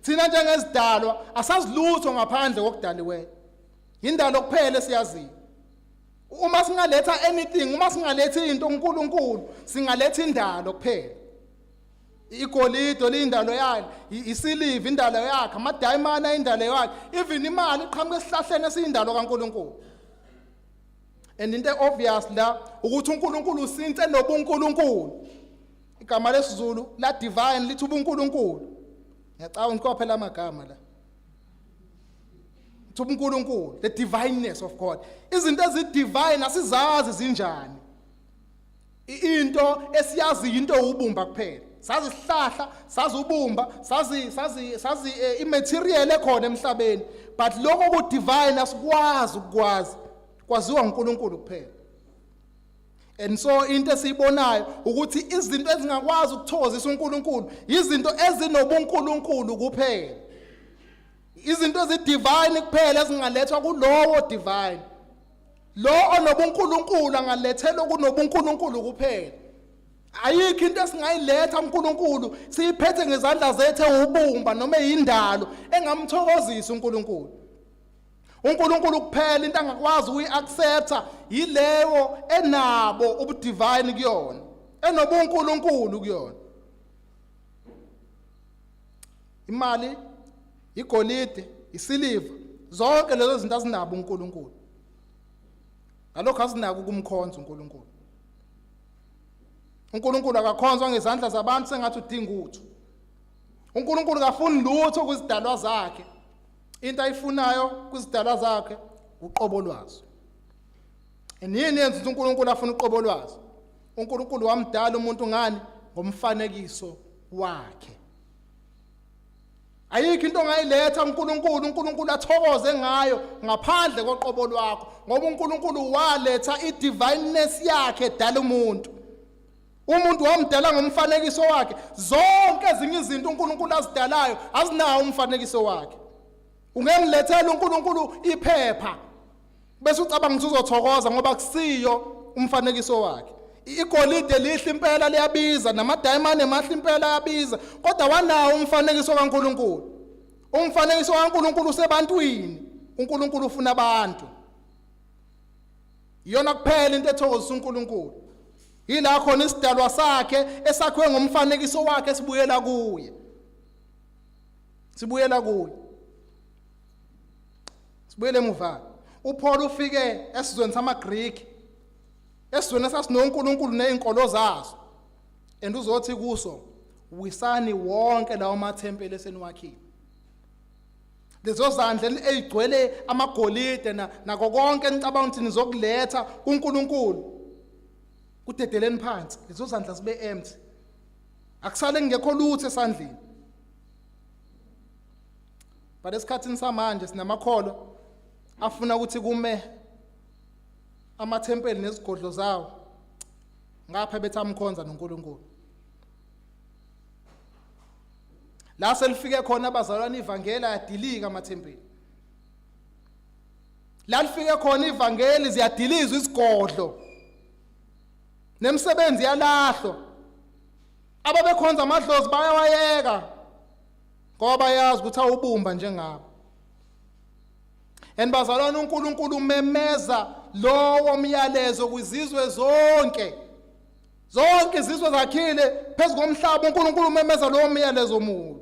Thina njengezidalwa asazi lutho ngaphandle kokudaliweyo. Indalo kuphela esiyaziyo. Uma singaletha anything, uma singaletha into uNkulunkulu, singaletha indalo kuphela. Igolide liyindalo yakhe, isiliva indalo yakhe, amadayimana indalo yakhe, even imali iqhamuka esihlahleni esiyindalo kaNkulunkulu. And into obvious la ukuthi uNkulunkulu usintse nobuNkulunkulu. Igama lesiZulu la divine lithi ubuNkulunkulu. Ngiyacabanga ukuthi phela amagama la. Uthi ubuNkulunkulu, the divineness of God. Izinto ezi-divine asizazi zinjani. Into esiyazi into ubumba kuphela. Sazi isihlahla, sazi ubumba, sazi i-material ekhona emhlabeni. But lokho ku divine asikwazi ukukwazi. Kwaziwa uNkulunkulu kuphela. And so into esiyibonayo ukuthi izinto ezingakwazi ukuthokozisa uNkulunkulu izinto ezinobuNkulunkulu kuphela. Izinto ezi-divine kuphela ezingalethwa kulowo divine. Lo onobuNkulunkulu angalethelwa kunobuNkulunkulu kuphela. Ayikho into esingayiletha uNkulunkulu siyiphethe ngezandla zethu ewubumba noma eyindalo engamthokozisa uNkulunkulu. uNkulunkulu kuphela into angakwazi ukuyi-accepta yileyo enabo ubudivine kuyona, enobuNkulunkulu kuyona. Imali, igolide, isiliva, zonke lezo zinto azinabo uNkulunkulu. Ngalokho azinako ukumkhonza uNkulunkulu. uNkulunkulu akakhonzwa ngezandla zabantu sengathi udinga utho. uNkulunkulu kafuni lutho kwizidalwa zakhe. Into ayifunayo kwizidalwa zakhe uqobo lwazo. Yini yenza ukuthi uNkulunkulu afune uqobo lwazo? uNkulunkulu wamdala umuntu ngani? Ngomfanekiso wakhe. Ayikho into ongayiletha uNkulunkulu, uNkulunkulu athokoze ngayo ngaphandle koqobo lwakho, ngoba uNkulunkulu waletha i-divineness yakhe edala umuntu. Umuntu wamdala ngomfanekiso wakhe. Zonke ezinye izinto uNkulunkulu azidalayo azinawo umfanekiso wakhe. Ungemlethela uNkulunkulu iphepha bese ucabanga ukuthi uzothokoza ngoba kusiyo umfanekiso wakhe. Igolide lihle impela liyabiza, namadayimane mahle impela ayabiza, kodwa wanawo umfanekiso kaNkulunkulu. Umfanekiso kaNkulunkulu usebantwini. uNkulunkulu ufuna abantu. Iyona kuphela into ethokozisa uNkulunkulu. Yila khona isidalwa sakhe esakhiwe ngomfanekiso wakhe sibuyela kuye. Sibuyela kuye. Sibuyele emuva. uPaul ufike esizweni samaGreek, esizweni esasinoNkulunkulu nezinkolo zaso. And uzothi kuso, wisani wonke lawo mathempeli eseniwakhile. Lezo zandla ezigcwele amagolide nako konke enicabanga ukuthi nizokuletha kuNkulunkulu, kudedeleni phansi, lezo zandla zibe empty. Akusale kungekho lutho esandleni. But esikhathini samanje sinamakholwa afuna ukuthi kume amathempeli nezigodlo zawo, ngapha bethi amkhonza noNkulunkulu. La selifike khona abazalwane, ivangeli ayadilika amathempeli. La lifike khona ivangeli ziyadilizwa izigodlo, nemisebenzi yalahlwa. Ababekhonza amadlozi bayawayeka ngoba bayazi ukuthi awubumba njengabo. And bazalwane, uNkulunkulu umemeza lowo myalezo kwizizwe zonke. Zonke izizwe zakhile phezu komhlaba, uNkulunkulu umemeza lowo myalezo munye.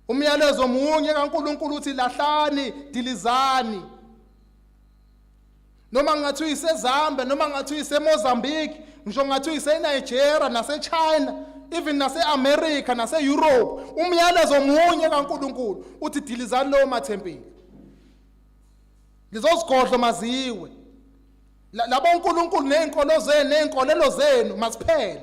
Umyalezo munye kaNkulunkulu uthi lahlani, dilizani. Noma ngathi uyiseZambia, noma ngathi uyiseMozambique, ngisho ngathi uyiseNigeria naseChina, even nase-America nase-Europe, umyalezo munye kaNkulunkulu uthi dilizani lowo mathempeli. Lezo zigodlo maziwe. Labo uNkulunkulu nezinkolo zenu nezinkolelo zenu masiphele.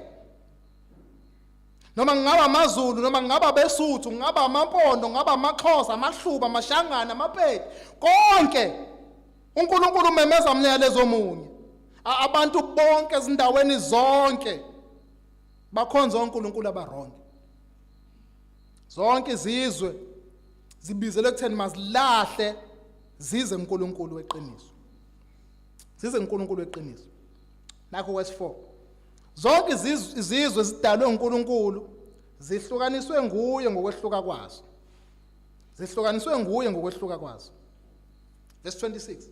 Noma ngingaba amaZulu, noma ngingaba beSuthu, ngingaba amaMpondo, ngingaba amaXhosa, amaHluba, amaShangana, amaPedi, konke uNkulunkulu umemeza umyalezo omunye. Abantu bonke ezindaweni zonke bakhonza oNkulunkulu aba-wrong. Zonke izizwe zibizelwe ekutheni mazilahle zize uNkulunkulu weqiniso, zize uNkulunkulu weqiniso. Nakho verse 4. Zonke izizwe zidalwe uNkulunkulu zihlukaniswe nguye ngokwehluka kwazo. Zihlukaniswe nguye ngokwehluka kwazo. Verse 26.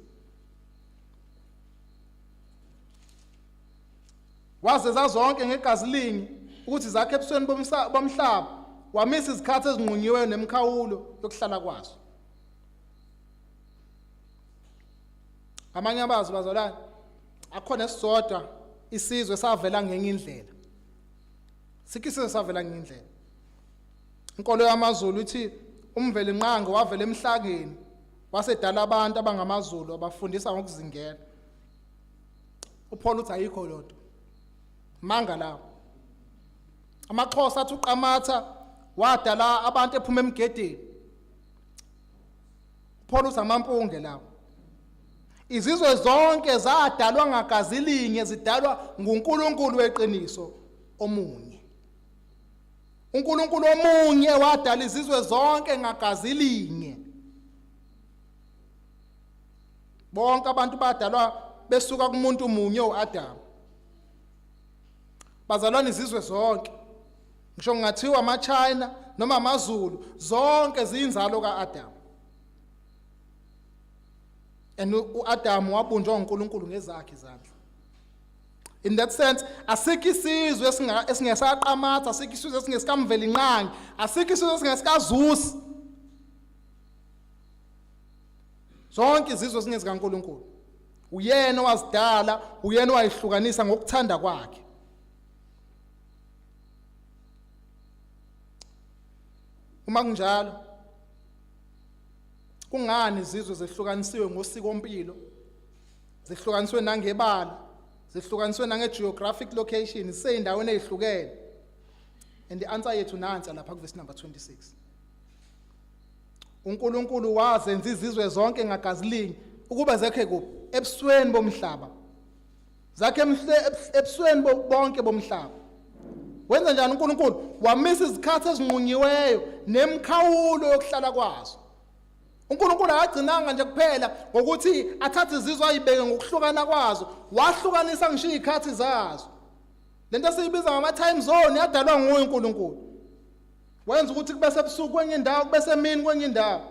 Wazeza zonke ngegazi linye ukuthi zakhe ebusweni bomhlaba, wamisa izikhathi ezinqunyiweyo nemikhawulo yokuhlala kwazo. Amanye abazi bazalwane akhona esisodwa isizwe savela ngenye indlela. Sikho isizwe savela ngenye indlela. Inkolo yamaZulu ithi uMvelinqangi wavela emhlangeni wasedala abantu abangamaZulu abafundisa ngokuzingela. uPaul uthi ayikho lonto manga lawo amaXhosa athi uQamatha wadala abantu ephuma emgedeni uPaul uthi amampunge lawo izizwe zonke zadalwa ngagazi linye zidalwa nguNkulunkulu weqiniso omunye uNkulunkulu omunye wadala izizwe zonke ngagazi linye Bonke abantu badalwa besuka kumuntu munye uAdam. Bazalwane izizwe zonke. Ngisho kungathiwa amaChina noma amaZulu zonke ziyinzalo kaAdam. And uAdam wabunjwa uNkulunkulu ngezakhe izandla. In that sense asikho isizwe esingesaqamatha, asikho isizwe esingesikaMvelinqangi, asikho isizwe esingesikaZusi. Zonke izizwe zingezikaNkulunkulu. Uyena owazidala, uyena owayihlukanisa ngokuthanda kwakhe. Uma kunjalo, kungani izizwe zehlukanisiwe ngosikompilo, zehlukaniswe nangebala, zehlukaniswe nange-geographic location, zisey'ndaweni ey'hlukene? And the answer yethu nansi lapha kuvesi number 26. uNkulunkulu wazenza izizwe zonke ngagazi linye ukuba zekhe kuphi? Ebusweni bomhlaba. Zakhe ebusweni bonke bomhlaba. Wenza njani uNkulunkulu? Wamisa izikhathi ezinqunyiweyo nemikhawulo yokuhlala kwazo. uNkulunkulu akagcinanga nje kuphela ngokuthi athathe izizwe ayibeke ngokuhlukana kwazo, wahlukanisa ngisho izikhathi zazo. Lento esiyibiza ngama time zone yadalwa nguye uNkulunkulu. Wenza ukuthi kube sebusuku kwenye indawo, kube semini kwenye indawo.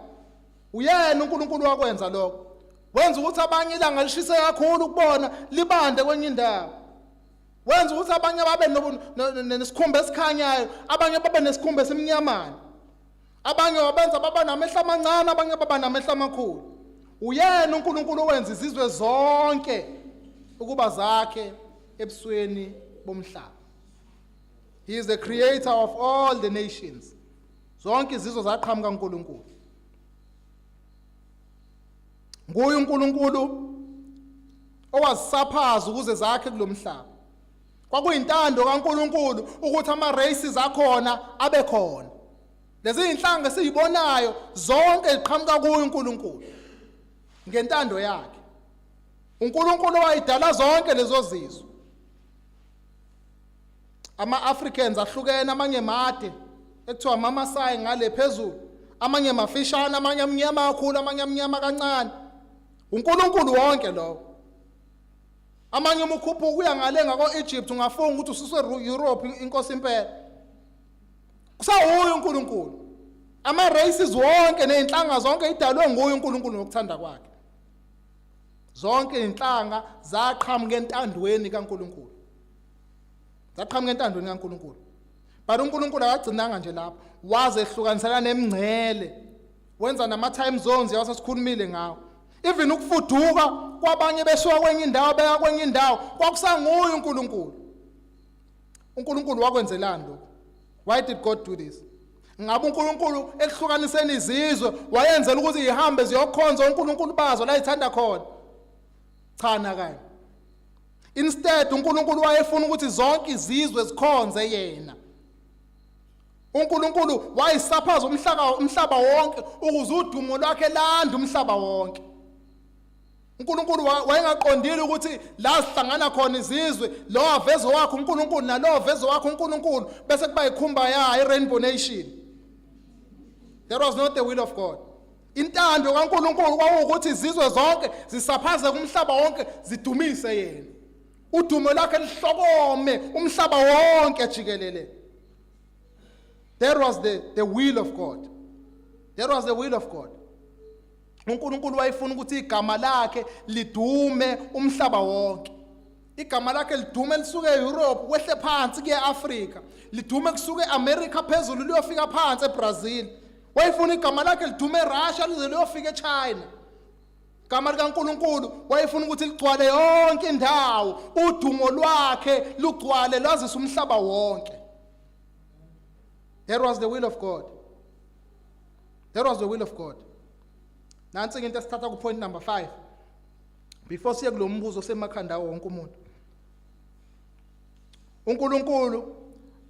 Uyena uNkulunkulu wakwenza lokho. Wenza ukuthi abanye ilanga lishise kakhulu kubona, libande kwenye indawo. Wenza ukuthi abanye babe nesikhumba esikhanyayo, abanye babe nesikhumba esimnyamana. Abanye wabenza baba namehlo amancane, abanye baba namehlo amakhulu. Uyena uNkulunkulu owenza izizwe zonke ukuba zakhe ebusweni bomhlaba. He is the creator of all the nations. Zonke izizwe zaqhamuka kuNkulunkulu. Nguye uNkulunkulu owazisaphaza ukuze zakhe kulomhlaba. Kwakuyintando kaNkulunkulu ukuthi ama races akhona abe khona. Lezi inhlanga esizibonayo zonke ziqhamuka kuye uNkulunkulu ngentando yakhe. uNkulunkulu wayidala zonke lezo zizwe. Ama-Africans ahlukene, amanye made ekuthiwa amaMasai ngale phezulu, amanye mafishane, amanye amnyama kakhulu, amanye amnyama kancane. uNkulunkulu wonke lowo. Amanye uma ukhuphuka uya ngale ngako-Egypt ungafunga ukuthi ususe-Europe inkosi impela. Kusawuye uNkulunkulu. Ama-races wonke ney'nhlanga zonke idalwe nguye uNkulunkulu ngokuthanda kwakhe. Zonke izinhlanga zaqhamuka entandweni kaNkulunkulu. Zaqhamuka entandweni kaNkulunkulu. But uNkulunkulu akagcinanga nje lapho, wazehlukanisela nemingcele. Wenza nama time zones yawo sesikhulumile ngawo. Even ukufuduka kwabanye besuka kwenye indawo beya kwenye indawo kwakusanguye uNkulunkulu. uNkulunkulu wakwenzelani lokho? Why did God do this? Ngabe uNkulunkulu ekuhlukaniseni izizwe wayenzela ukuthi ihambe ziyokhonza uNkulunkulu bazo la ithanda khona? Cha nakanye. Instead uNkulunkulu wayefuna ukuthi zonke izizwe zikhonze yena. uNkulunkulu wayisaphaza umhlaba umhlaba wonke ukuze udumo lwakhe lande umhlaba wonke. uNkulunkulu wayengaqondile ukuthi la sihlangana khona izizwe lo aveze wakhe uNkulunkulu nalo aveze wakhe uNkulunkulu bese kuba ikhumba ya iRainbow Nation. That was not the will of God. Intando kaNkulunkulu kwakuwukuthi izizwe zonke zisaphaze kumhlaba wonke zidumise yena. Udumo lakhe lihlokome umhlaba wonke jikelele. There was the will of God. There was the will of God. uNkulunkulu wayefuna ukuthi igama lakhe lidume umhlaba wonke. Igama lakhe lidume lisuke eEurope kwehle phansi kuye eAfrica, lidume kusuke eAmerica phezulu liyofika phansi eBrazil. Wayefuna igama lakhe lidume eRussia lize liyofika eChina. Igama likaNkulunkulu wayefuna ukuthi ligcwale yonke indawo, udumo lwakhe lugcwale lwazise umhlaba wonke. That was the will of God. That was the will of God. Nansi into esithatha ku point number 5. Before siye kulombuzo semakhanda wonke umuntu. uNkulunkulu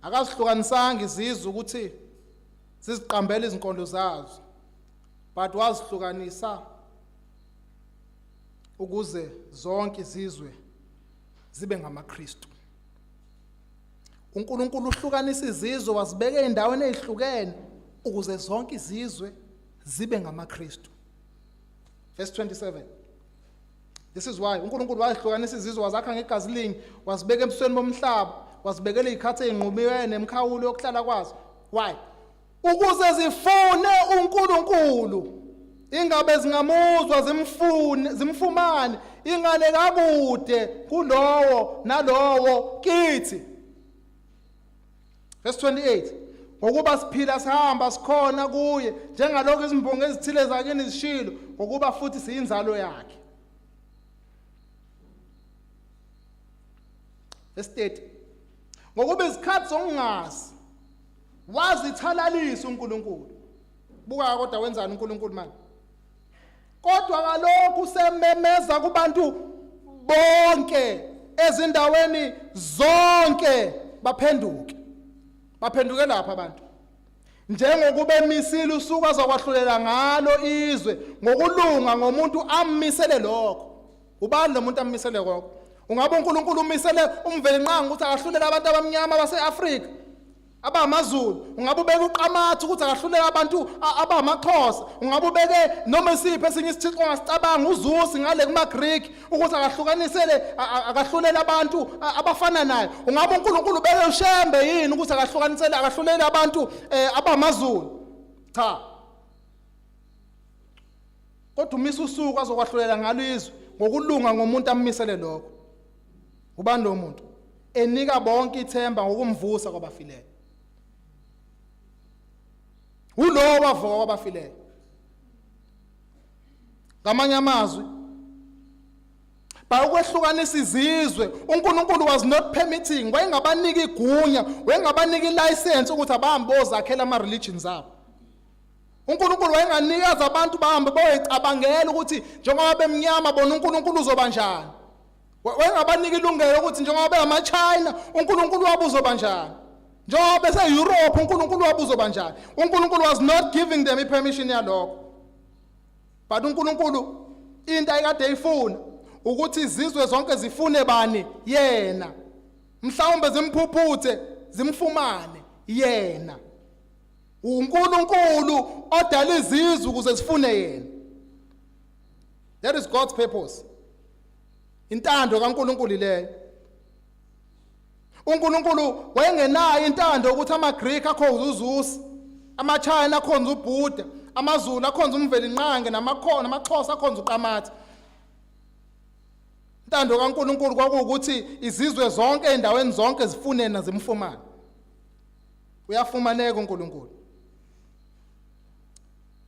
akazihlukanisanga izizwe ukuthi ziziqambele izinkondo zazo, but wazihlukanisa ukuze zonke izizwe zibe ngamaKristu. uNkulunkulu uhlukanisa izizwe wazibeka ezindaweni ezihlukene ukuze zonke izizwe zibe ngamaKristu. Verse 27. This is why uNkulunkulu wahlukanisa izizwe, wazakha ngegazi linye, wazibeka ebusweni bomhlaba, wazibekela izikhathi ezinqumiwe nemikhawulo yokuhlala kwazo. Why? Ukuze zifune uNkulunkulu. Ingabe zingamuzwa zimfune, zimfumane, ingane kakude kulowo nalowo kithi. Verse 28. Ngokuba siphila sihamba sikhona kuye, njengalokho izimbongi ezithile zakini zishilo, ngokuba futhi siyinzalo yakhe. Verse 30. Ngokuba izikhathi zokungazi wazithalalisa uNkulunkulu. Buka kodwa wenzani uNkulunkulu manje? Kodwa kalokhu sememeza kubantu bonke ezindaweni zonke baphenduke. Baphenduke lapha abantu. Njengokuba emisile usuku azokwahlulela ngalo izwe ngokulunga ngomuntu ammisele lokho. Ubani lo muntu ammisele lokho? Ungabe uNkulunkulu umisele uMvelinqangi ukuthi akahlulele abantu abamnyama base-Afrika abamaZulu, ungabe ubeke uQamatha ukuthi akahlulele abantu abamaXhosa, ungabe ubeke noma isiphi esinye isithixo ongasicabanga, uZusi ngale kumaGreek ukuthi akahlukanisele akahlulele abantu abafana naye. Ungabe uNkulunkulu ubeke uShembe yini ukuthi akahlukanisele akahlulele abantu abamaZulu? Cha. Kodwa umisa usuku azokwahlulela ngalo izwe ngokulunga ngomuntu ammisele lokho. Ubani lo muntu? Enika bonke ithemba ngokumvusa kwabafileyo. Ulowo wavuka kwabafileyo. Ngamanye amazwi, by ukwehlukanisa izizwe, uNkulunkulu was not permitting, wayengabaniki igunya, wayengabaniki ilicense ukuthi abahambe bozakhela ama religions abo. uNkulunkulu wayenganikeza abantu bahambe boyicabangela ukuthi njengoba bemnyama bona uNkulunkulu uzoba njani. Wayengabanika ilungelo ukuthi njengoba bengamaChina uNkulunkulu wabo uzoba njani. Njengoba bese-Europe uNkulunkulu wabo uzoba njani. uNkulunkulu was not giving them i-permission yalokho. But uNkulunkulu into ayikade eyifuna ukuthi izizwe zonke zifune bani? Yena. Mhlawumbe zimphuphuthe, zimfumane yena. uNkulunkulu odala izizwe ukuze zifune yena. That is God's purpose. Intando kaNkulunkulu leyo. uNkulunkulu wayengenayo intando ukuthi amaGreek akhonze uZeus, amaChina akhonze uBuddha, amaZulu akhonze uMvelinqange namakhona amaXhosa akhonze uQamatha. Intando kaNkulunkulu kwakuwukuthi izizwe zonke endaweni zonke zifune nazimfumane. Uyafumaneka uNkulunkulu.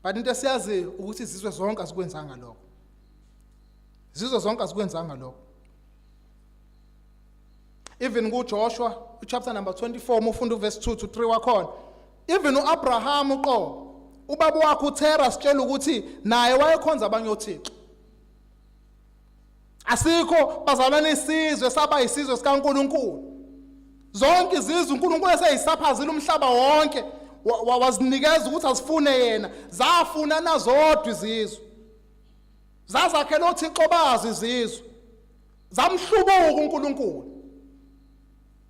But into esiyaziyo ukuthi izizwe zonke azikwenzanga lokho. Izizwe zonke azikwenzanga lokho. Even kuJoshua chapter number 24 uma ufunda uverse 2 to 3 wakhona, even uAbraham uqobo ubaba wakhe uTerah sitshela ukuthi naye wayekhonza abanye othixo. Asikho bazalwane isizwe saba isizwe sikaNkuluNkulu. Zonke izizwe uNkulunkulu eseyisaphazile umhlaba wonke wazinikeza ukuthi azifune yena, zafuna nazodwa izizwe. Zazakhela othixo bazo izizwe. Zamhlubuka uNkulunkulu.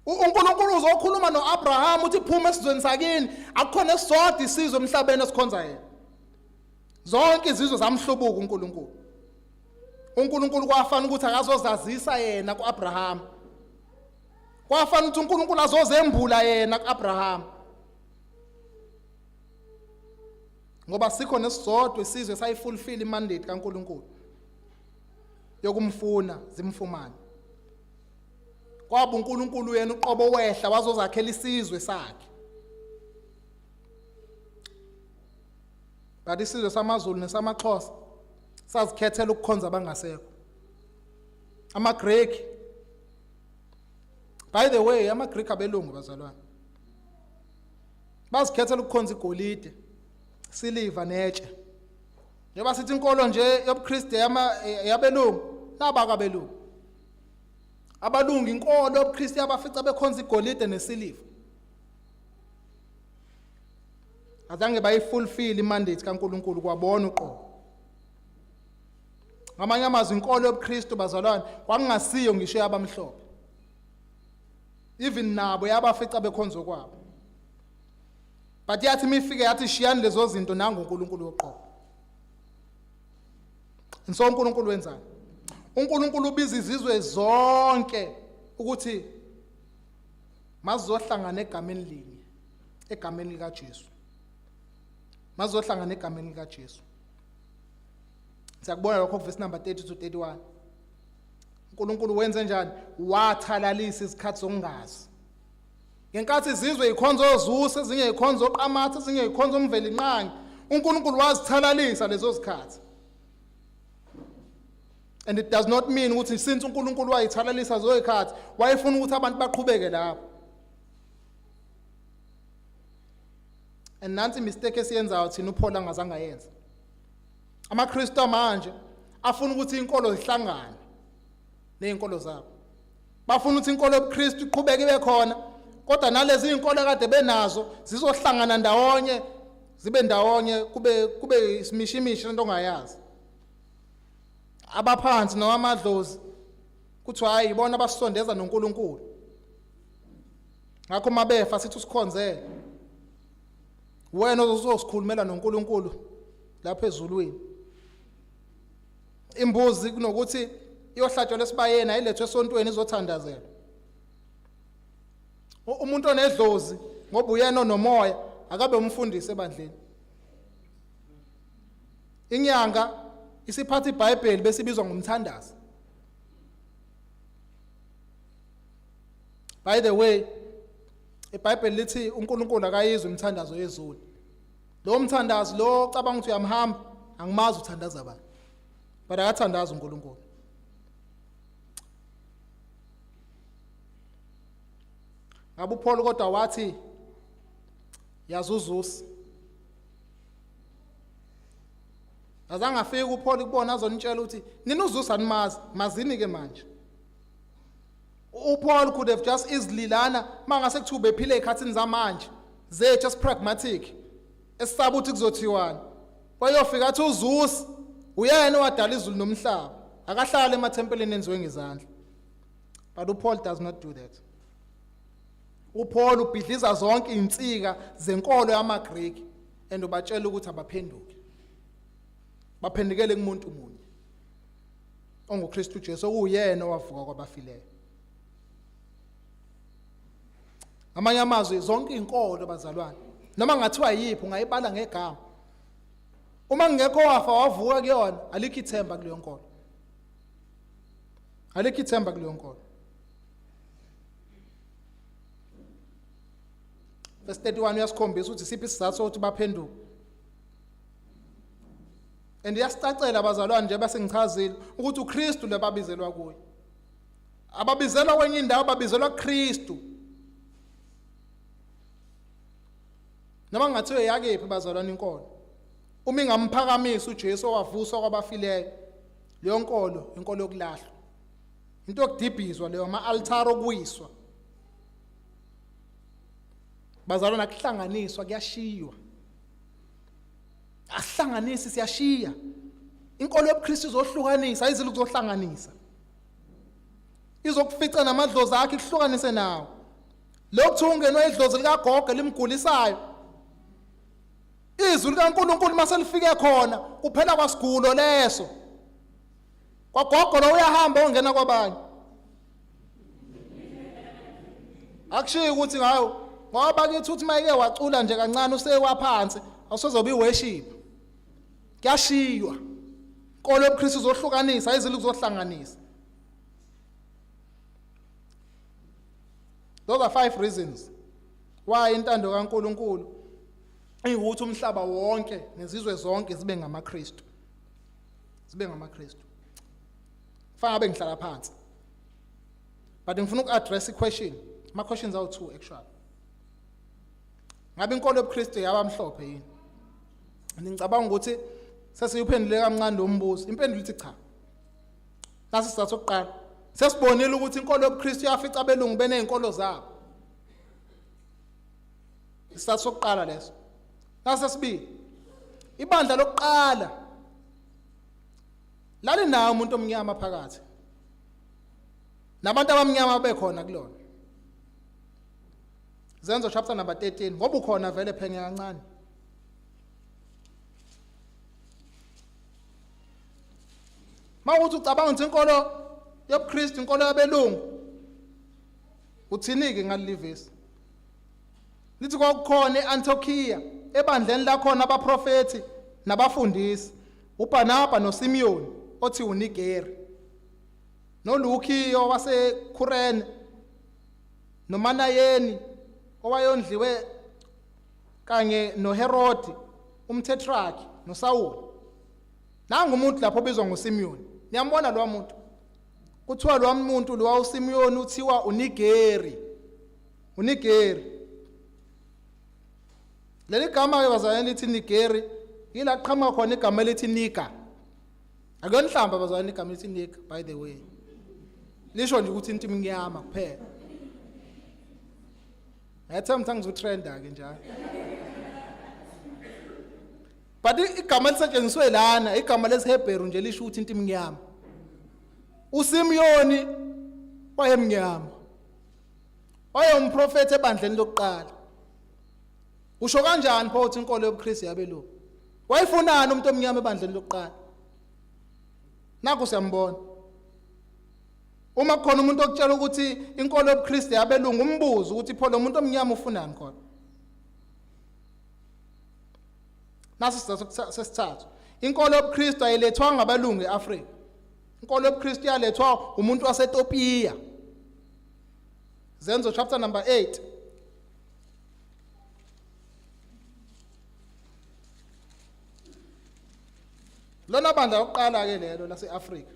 UNkulunkulu uzokhuluma noAbraham uthi phuma esizweni sakini, akukhona esisodwa isizwe emhlabeni esikhonza yena. Zonke izizwe zamhlubuka uNkulunkulu. uNkulunkulu kwafana ukuthi akazozazisa yena kuAbraham. Kwafanele ukuthi uNkulunkulu azozembula yena kuAbraham. Ngoba sikho nesisodwa isizwe sayifulfill imandate kaNkulunkulu yokumfuna zimfumane. Kwaba uNkulunkulu yena uqobo wehla wazozakhela isizwe sakhe. But isizwe samaZulu nesamaXhosa sazikhethela ukukhonza abangasekho. AmaGreek. By the way, amaGreek abelungu bazalwane. Bazikhethela ukukhonza igolide, siliva netshe. Njengoba sithi inkolo nje yobuKristu yabelungu, naba kabelungu. Abalungu inkolo yobuKristu yabafica bekhonza igolide nesiliva. Azange bayifulfill imandate kaNkuluNkulu kwabona uqobo. Ngamanye amazwi inkolo yobuKristu bazalwane kwakungasiyo ngisho yabamhlophe. Even nabo yabafica bekhonza kwabo. But yathi imifike yathi shiyani lezo zinto nangu uNkulunkulu woqobo. And so uNkulunkulu wenzani? uNkulunkulu ubiza izizwe zonke ukuthi mazizohlangana egameni linye, egameni likaJesu. Mazizohlangana egameni likaJesu. Siyakubona lokho kuverse number 30 to 31. uNkulunkulu wenze njani? Wathalalisa izikhathi zokungazi. Ngenkathi izizwe ikhonza oZusa, ezinye ikhonza oQamatha, ezinye ikhonza uMvelinqangi, uNkulunkulu wazithalalisa lezo zikhathi. And it does not mean ukuthi since uNkulunkulu wayithalalisa zoyikhathi, wayefuna ukuthi abantu baqhubeke lapho. And nansi mistake esiyenzayo thina uPaul angazange ayenze. AmaKristu manje afuna ukuthi inkolo zihlangane nezinkolo zabo. Bafuna ukuthi inkolo yobuKristu iqhubeke ibe khona kodwa nalezi izinkolo kade benazo zizohlangana ndawonye zibe ndawonye kube kube isimishimishi lento ongayazi. Abaphansi noma amadlozi kuthiwa hayi ibona abasondeza noNkulunkulu. Ngakho mabefa sithi usikhonzele. Wena ozosikhulumela noNkulunkulu lapha ezulwini. Imbuzi kunokuthi iyohlatshelwa esibayeni ayilethwe esontweni izothandazelwa. Umuntu onedlozi ngoba uyena onomoya akabe umfundisi ebandleni. Inyanga isiphatha iBhayibheli besibizwa ngomthandazo. By the way, iBhayibheli lithi uNkulunkulu akayizwa imithandazo yezulu. Lo mthandazo lo ocabanga ukuthi uyamhamba angimazi uthandaza bani. But akathandazi uNkulunkulu. Ngabe uPaul kodwa wathi yazuzusa. Azange afike uPaul kubona azonitshela ukuthi nina uzusa nimazi, mazini ke manje. uPaul could have just easily lana mangase kuthiwa ubephila ezikhathini zamanje zethu esipragmatic esisaba ukuthi kuzothiwani wayofika athi uZeus uyena owadala izulu nomhlaba akahlali emathempelini enziwe ngezandla. But uPaul does not do that. UPaul ubhidliza zonke izinsika zenkolo yamaGreek and ubatshela ukuthi abaphenduke baphendukele kumuntu munye onguKristu Jesu okuwuyena owavuka kwabafileyo. Ngamanye amazwi zonke izinkolo bazalwane noma ngathiwa yiphi ungayibala ngegama. Uma ngekho wafa wavuka kuyona alikho ithemba kuleyo nkolo. Alikho ithemba kuleyo nkolo. Verse 31 uyasikhombisa ukuthi siphi isizathu sokuthi baphenduke. And iyasicacela bazalwane nje basengichazile ukuthi uKristu lebabizelwa kuye. Ababizelwa kwenye indawo babizelwa kuKristu. Noma ngathiwe yakephi bazalwane inkolo. Uma ingamphakamisa uJesu owavuswa kwabafileyo leyo nkolo inkolo yokulahlwa. Into yokudibhizwa leyo ama-altar okuwiswa. Bazalwane akuhlanganiswa kuyashiywa. Asihlanganisi siyashiya. Inkolo yobuKristu izohlukanisa, ayizile ukuzohlanganisa. Izokufica namadlozi akhe ikuhlukanise nawo. Lokhu ungenwe idlozi likagogo elimgulisayo. Izwi likaNkuluNkulu maselifike khona kuphela kwasigulo leso. Kwagogo lo uyahamba ongena kwabanye. Akushiyi ukuthi ngayo ngoba kithi uthi mayeke wacula nje kancane usewaphansi awusozobe iworship. Kuyashiywa. Inkolo yobuKristu izohlukanisa ayizile ukuzohlanganisa. Those are five reasons why intando kaNkuluNkulu iwukuthi umhlaba wonke nezizwe zonke zibe ngamaKristu. Zibe ngamaKristu. Kufanele ngabe ngihlala phansi. But ngifuna uku-address i-question. Ama questions awu-two actually. Ngabe inkolo yobuKristu yabamhlophe yini? Ngicabanga ukuthi sesiyuphendule kancane lo mbuzo. Impendulo ithi cha. Nasi isizathu sokuqala. Sesibonile ukuthi inkolo yobuKristu yafica abelungu benezinkolo zabo. Isizathu sokuqala leso. Nasi sesibili. Ibandla lokuqala lalinawo umuntu omnyama phakathi. Nabantu abamnyama bekhona kulona. Zenzo chapter number 13 ngoba ukhona vele phenya kancane. Mawuthi ucabanga ukuthi inkolo yobuKristu inkolo yabelungu uthini ke ngaleli vesi? Lithi kwakukhona eAntiochia ebandleni lakhona abaprofethi nabafundisi uBarnaba noSimiyoni othi uNigeri noLukhiyo waseKhurene noManayeni owayondliwe kanye noHerodi umtetrarch noSawuli. Nangu umuntu lapho obizwa ngoSimiyoni. Niyambona lo muntu? Kuthiwa lo muntu lo uSimiyoni uthiwa uNigeri. UNigeri. Leli gama ke bazalwane lithi Nigeri yila qhamuka khona igama elithi Niga. Akuyona inhlamba bazalwane igama elithi Niga by the way. Lisho nje ukuthi into imnyama kuphela. Ngathemba ukuthi angizotrenda ke njalo. But igama elisetshenziswe lana igama lesiHebheru nje lisho ukuthi into imnyama. uSimiyoni wayemnyama. Wayewumprofethi ebandleni lokuqala. Usho kanjani pho ukuthi inkolo yobuKristu yabelungu? Wayefunani umuntu omnyama ebandleni lokuqala? Nakho siyambona. Uma kukhona umuntu okutshela ukuthi inkolo yobuKristu yabelungu umbuzo ukuthi pho lo muntu omnyama ufunani khona? Nasi isizathu sesithathu. Inkolo yobuKristu ayilethwanga ngabalungu eAfrika. Inkolo yobuKristu yalethwa umuntu waseTopiya. Zenzo chapter number 8. Lona bandla lokuqala ke lelo laseAfrika.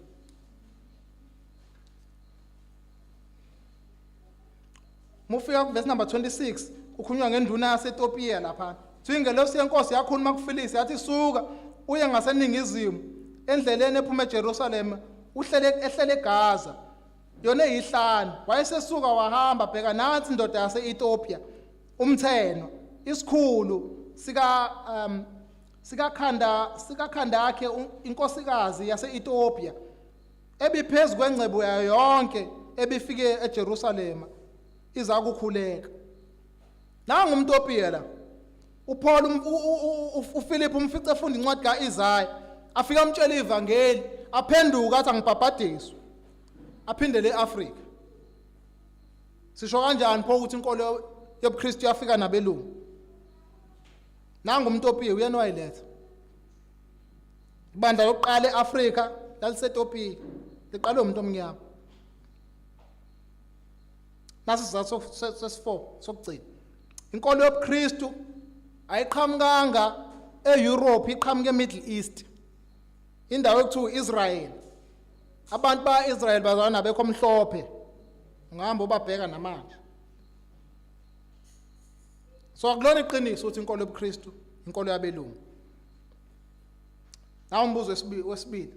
Mufika kuverse number 26 kukhulunywa ngenduna yaseEthiopia lapha. Kuthiwa ingelosi yenkosi yakhuluma kuFilisi yathi suka uye ngaseningizimu endleleni ephuma eJerusalem uhlele ehlele eGaza. Yona eyihlane wayesesuka wahamba bheka nansi indoda yase-Ethiopia umthenwa isikhulu sika um sikakhanda sikakhandakhe inkosikazi yase-Ethiopia ebiphezu kwengcebo yayo yonke ebifike eJerusalema iza kukhuleka. Nangu umTopiya la. uPaul uPhilip umfice efunda incwadi kaIsaya afika amtshela ivangeli aphenduka athi angibhabhadiswe aphindele eAfrika. Sisho kanjani pho ukuthi inkolo yobuKristu yafika nabelungu? Nangu umTopiya uyena wayiletha. Ibandla lokuqala eAfrika laliseTopiya liqalwe umuntu omnyama. Nasi isizathu sesi-4 sokugcina. Inkolo yobuKristu ayiqhamukanga eEurope, iqhamuke eMiddle East. Indawo ekuthiwa uIsrael. Abantu ba-Israel bazalwana bekho mhlophe. Ungahamba ubabheka namanje. So akulona iqiniso ukuthi inkolo yobuKristu inkolo yabelungu. Nawu umbuzo wesibili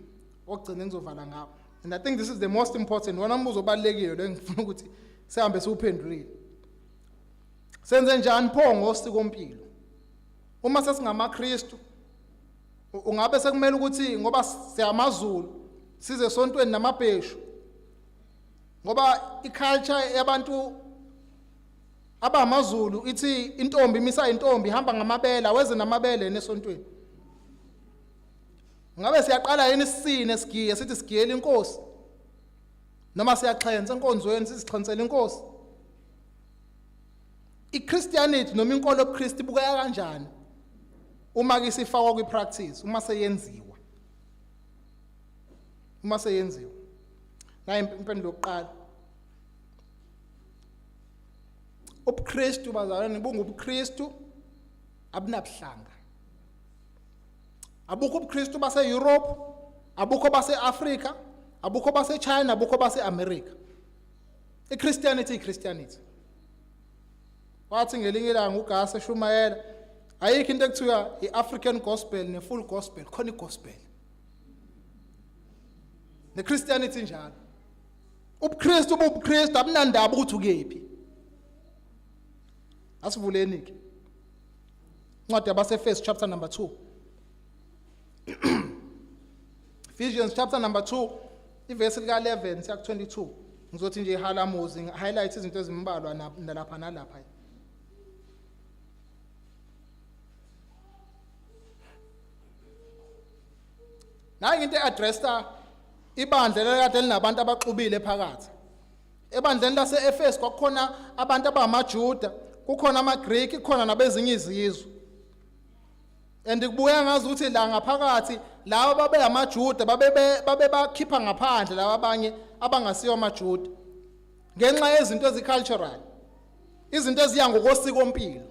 wokugcina engizovala ngawo. And I think this is the most important. Wona umbuzo obalulekile lo engifuna ukuthi sihambe siwuphendulile. Senze njani pho ngosikompilo? Uma sesingamaKristu ungabe sekumele ukuthi ngoba siyamaZulu size esontweni namabheshu ngoba iculture yabantu abamaZulu ithi intombi imisa intombi ihamba ngamabele aweze namabele esontweni. Ngabe siyaqala yini isine sigiye sithi sigiyela inkosi noma siyaxhensa enkonzweni sisixhensela inkosi? iChristianity noma inkolo yobuKristu ibukeka kanjani uma ke isifakwa kwipractice, uma seyenziwa, uma seyenziwa. Nayi impendulo yokuqala. UbuKristu, bazalwane, bungubuKristu, abunabuhlanga. Abukho ubuKristu base-Europe, abukho base-Afrika, abukho base-China, abukho base-America. IChristianity iChristianity. Wathi ngelinye ilanga uGas eshumayela, ayikho into ekuthiwa i-African gospel ne-full gospel, khona i-gospel. NeChristianity njalo. UbuKristu bubuKristu, abunandaba ukuthi ukephi. Asivuleni ke. Incwadi yabaseFesu chapter number 2. Ephesians chapter number 2, ivesi lika 11 siya ku 22. Ngizothi nje ihalamuzi, highlight izinto ezimbalwa nalapha nalapha. Nayi into eaddressa ibandla lekade linabantu abaxubile phakathi. Ebandleni lase-Efesu kwakukhona abantu abangamaJuda, kukhona amaGreek, kukhona nabezinye izizwe. And kubuya ngazi ukuthi la ngaphakathi laba babe amaJuda babe babebakhipha ngaphandle laba abanye abangasiyo amaJuda ngenxa yezinto ezicultural, izinto eziya ngokosiko mpilo.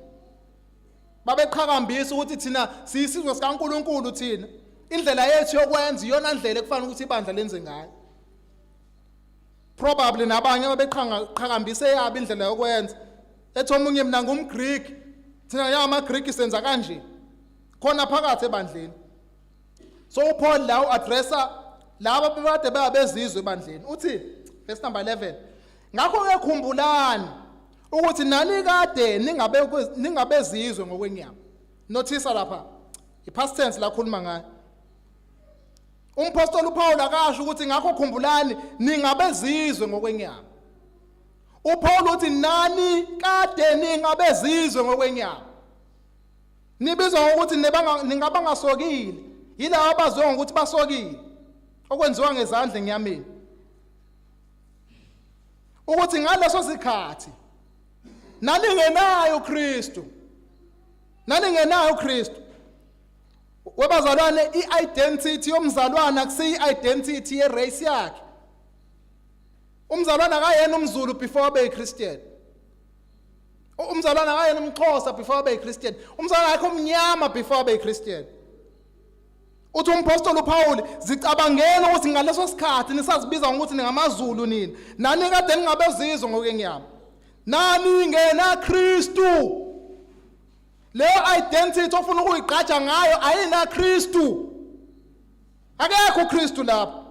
Babeqhakambisa ukuthi thina siyisizwe sikaNkuluNkulu, thina indlela yethu yokwenza iyona ndlela ekufanele ukuthi ibandla lenze ngayo. Probably nabanye ababeqhakambisa eyabo indlela yokwenza, ethi omunye, mina ngumGreek, thina yamaGreek senza kanje, khona phakathi ebandleni. So uPaul la uaddressa laba bebade bayabezizwe ebandleni. Uthi verse number 11, ngakho ke khumbulani ukuthi nani kade ningabe ningabezizwe ngokwenyama. Nothisa lapha i-past tense la khuluma ngayo. Umpostoli uPaul akasho ukuthi ngakho khumbulani ningabezizwe ngokwenyama. UPaul uthi nani kade ningabezizwe ngokwenyama. Nibizwa ngokuthi ningabangasokile, yilabo abaziwa ngokuthi basokile, okwenziwa ngezandla enyameni. Ukuthi ngaleso sikhathi naningenayo uKristu, naningenayo uKristu. Webazalwane, i-identity yomzalwane akusiyi identity ye-race yakhe. Umzalwane akayena umZulu before abe yiChristian. Umzalwane akayena umXhosa before abe yiChristian. Umzalwane akekho umnyama before abe yiChristian. Uthi umpostoli uPaul, zicabangeni ukuthi ngaleso sikhathi nisazibiza ngokuthi ningamaZulu nina, nani kade ningabezizwe ngokwenyama, nani ngena Kristu. Leyo identity ofuna ukuyigqaja ngayo ayina Kristu. Akekho uKristu lapho.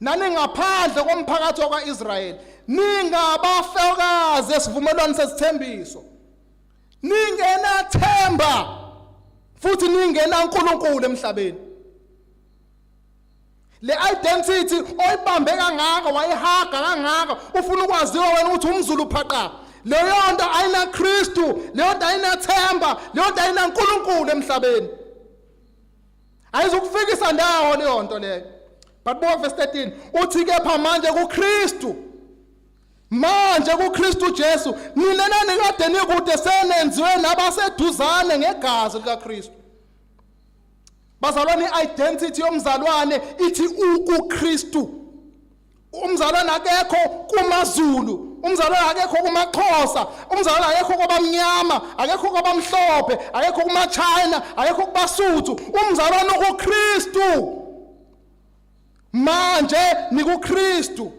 Nani ngaphandle komphakathi wakwaIsrayeli, ningabafakazi esivumelwano sesithembiso, ningenathemba futhi ningena uNkulunkulu emhlabeni. Le identity oyibambe kangaka, wayihaga kangaka, ufuna ukwaziwa wena ukuthi umZulu phaqa, leyo nto ayina Kristu, leyo nto ayinathemba, leyo nto ayina uNkulunkulu emhlabeni, ayizukufikisa ndawo leyo nto leyo. But buka verse 13, uthi kepha manje kuKristu, manje kuKristu Jesu, nina nanikade nikude senenziwe nabaseduzane ngegazi likaKristu. Bazalwane, i-identity yomzalwane ithi ukuKristu. Umzalwane akekho kumaZulu, umzalwane akekho kumaXhosa, umzalwane akekho kwabamnyama, akekho kwabamhlophe, akekho kumaChina, akekho kubaSuthu. Umzalwane ukuKristu. Manje nikuKristu.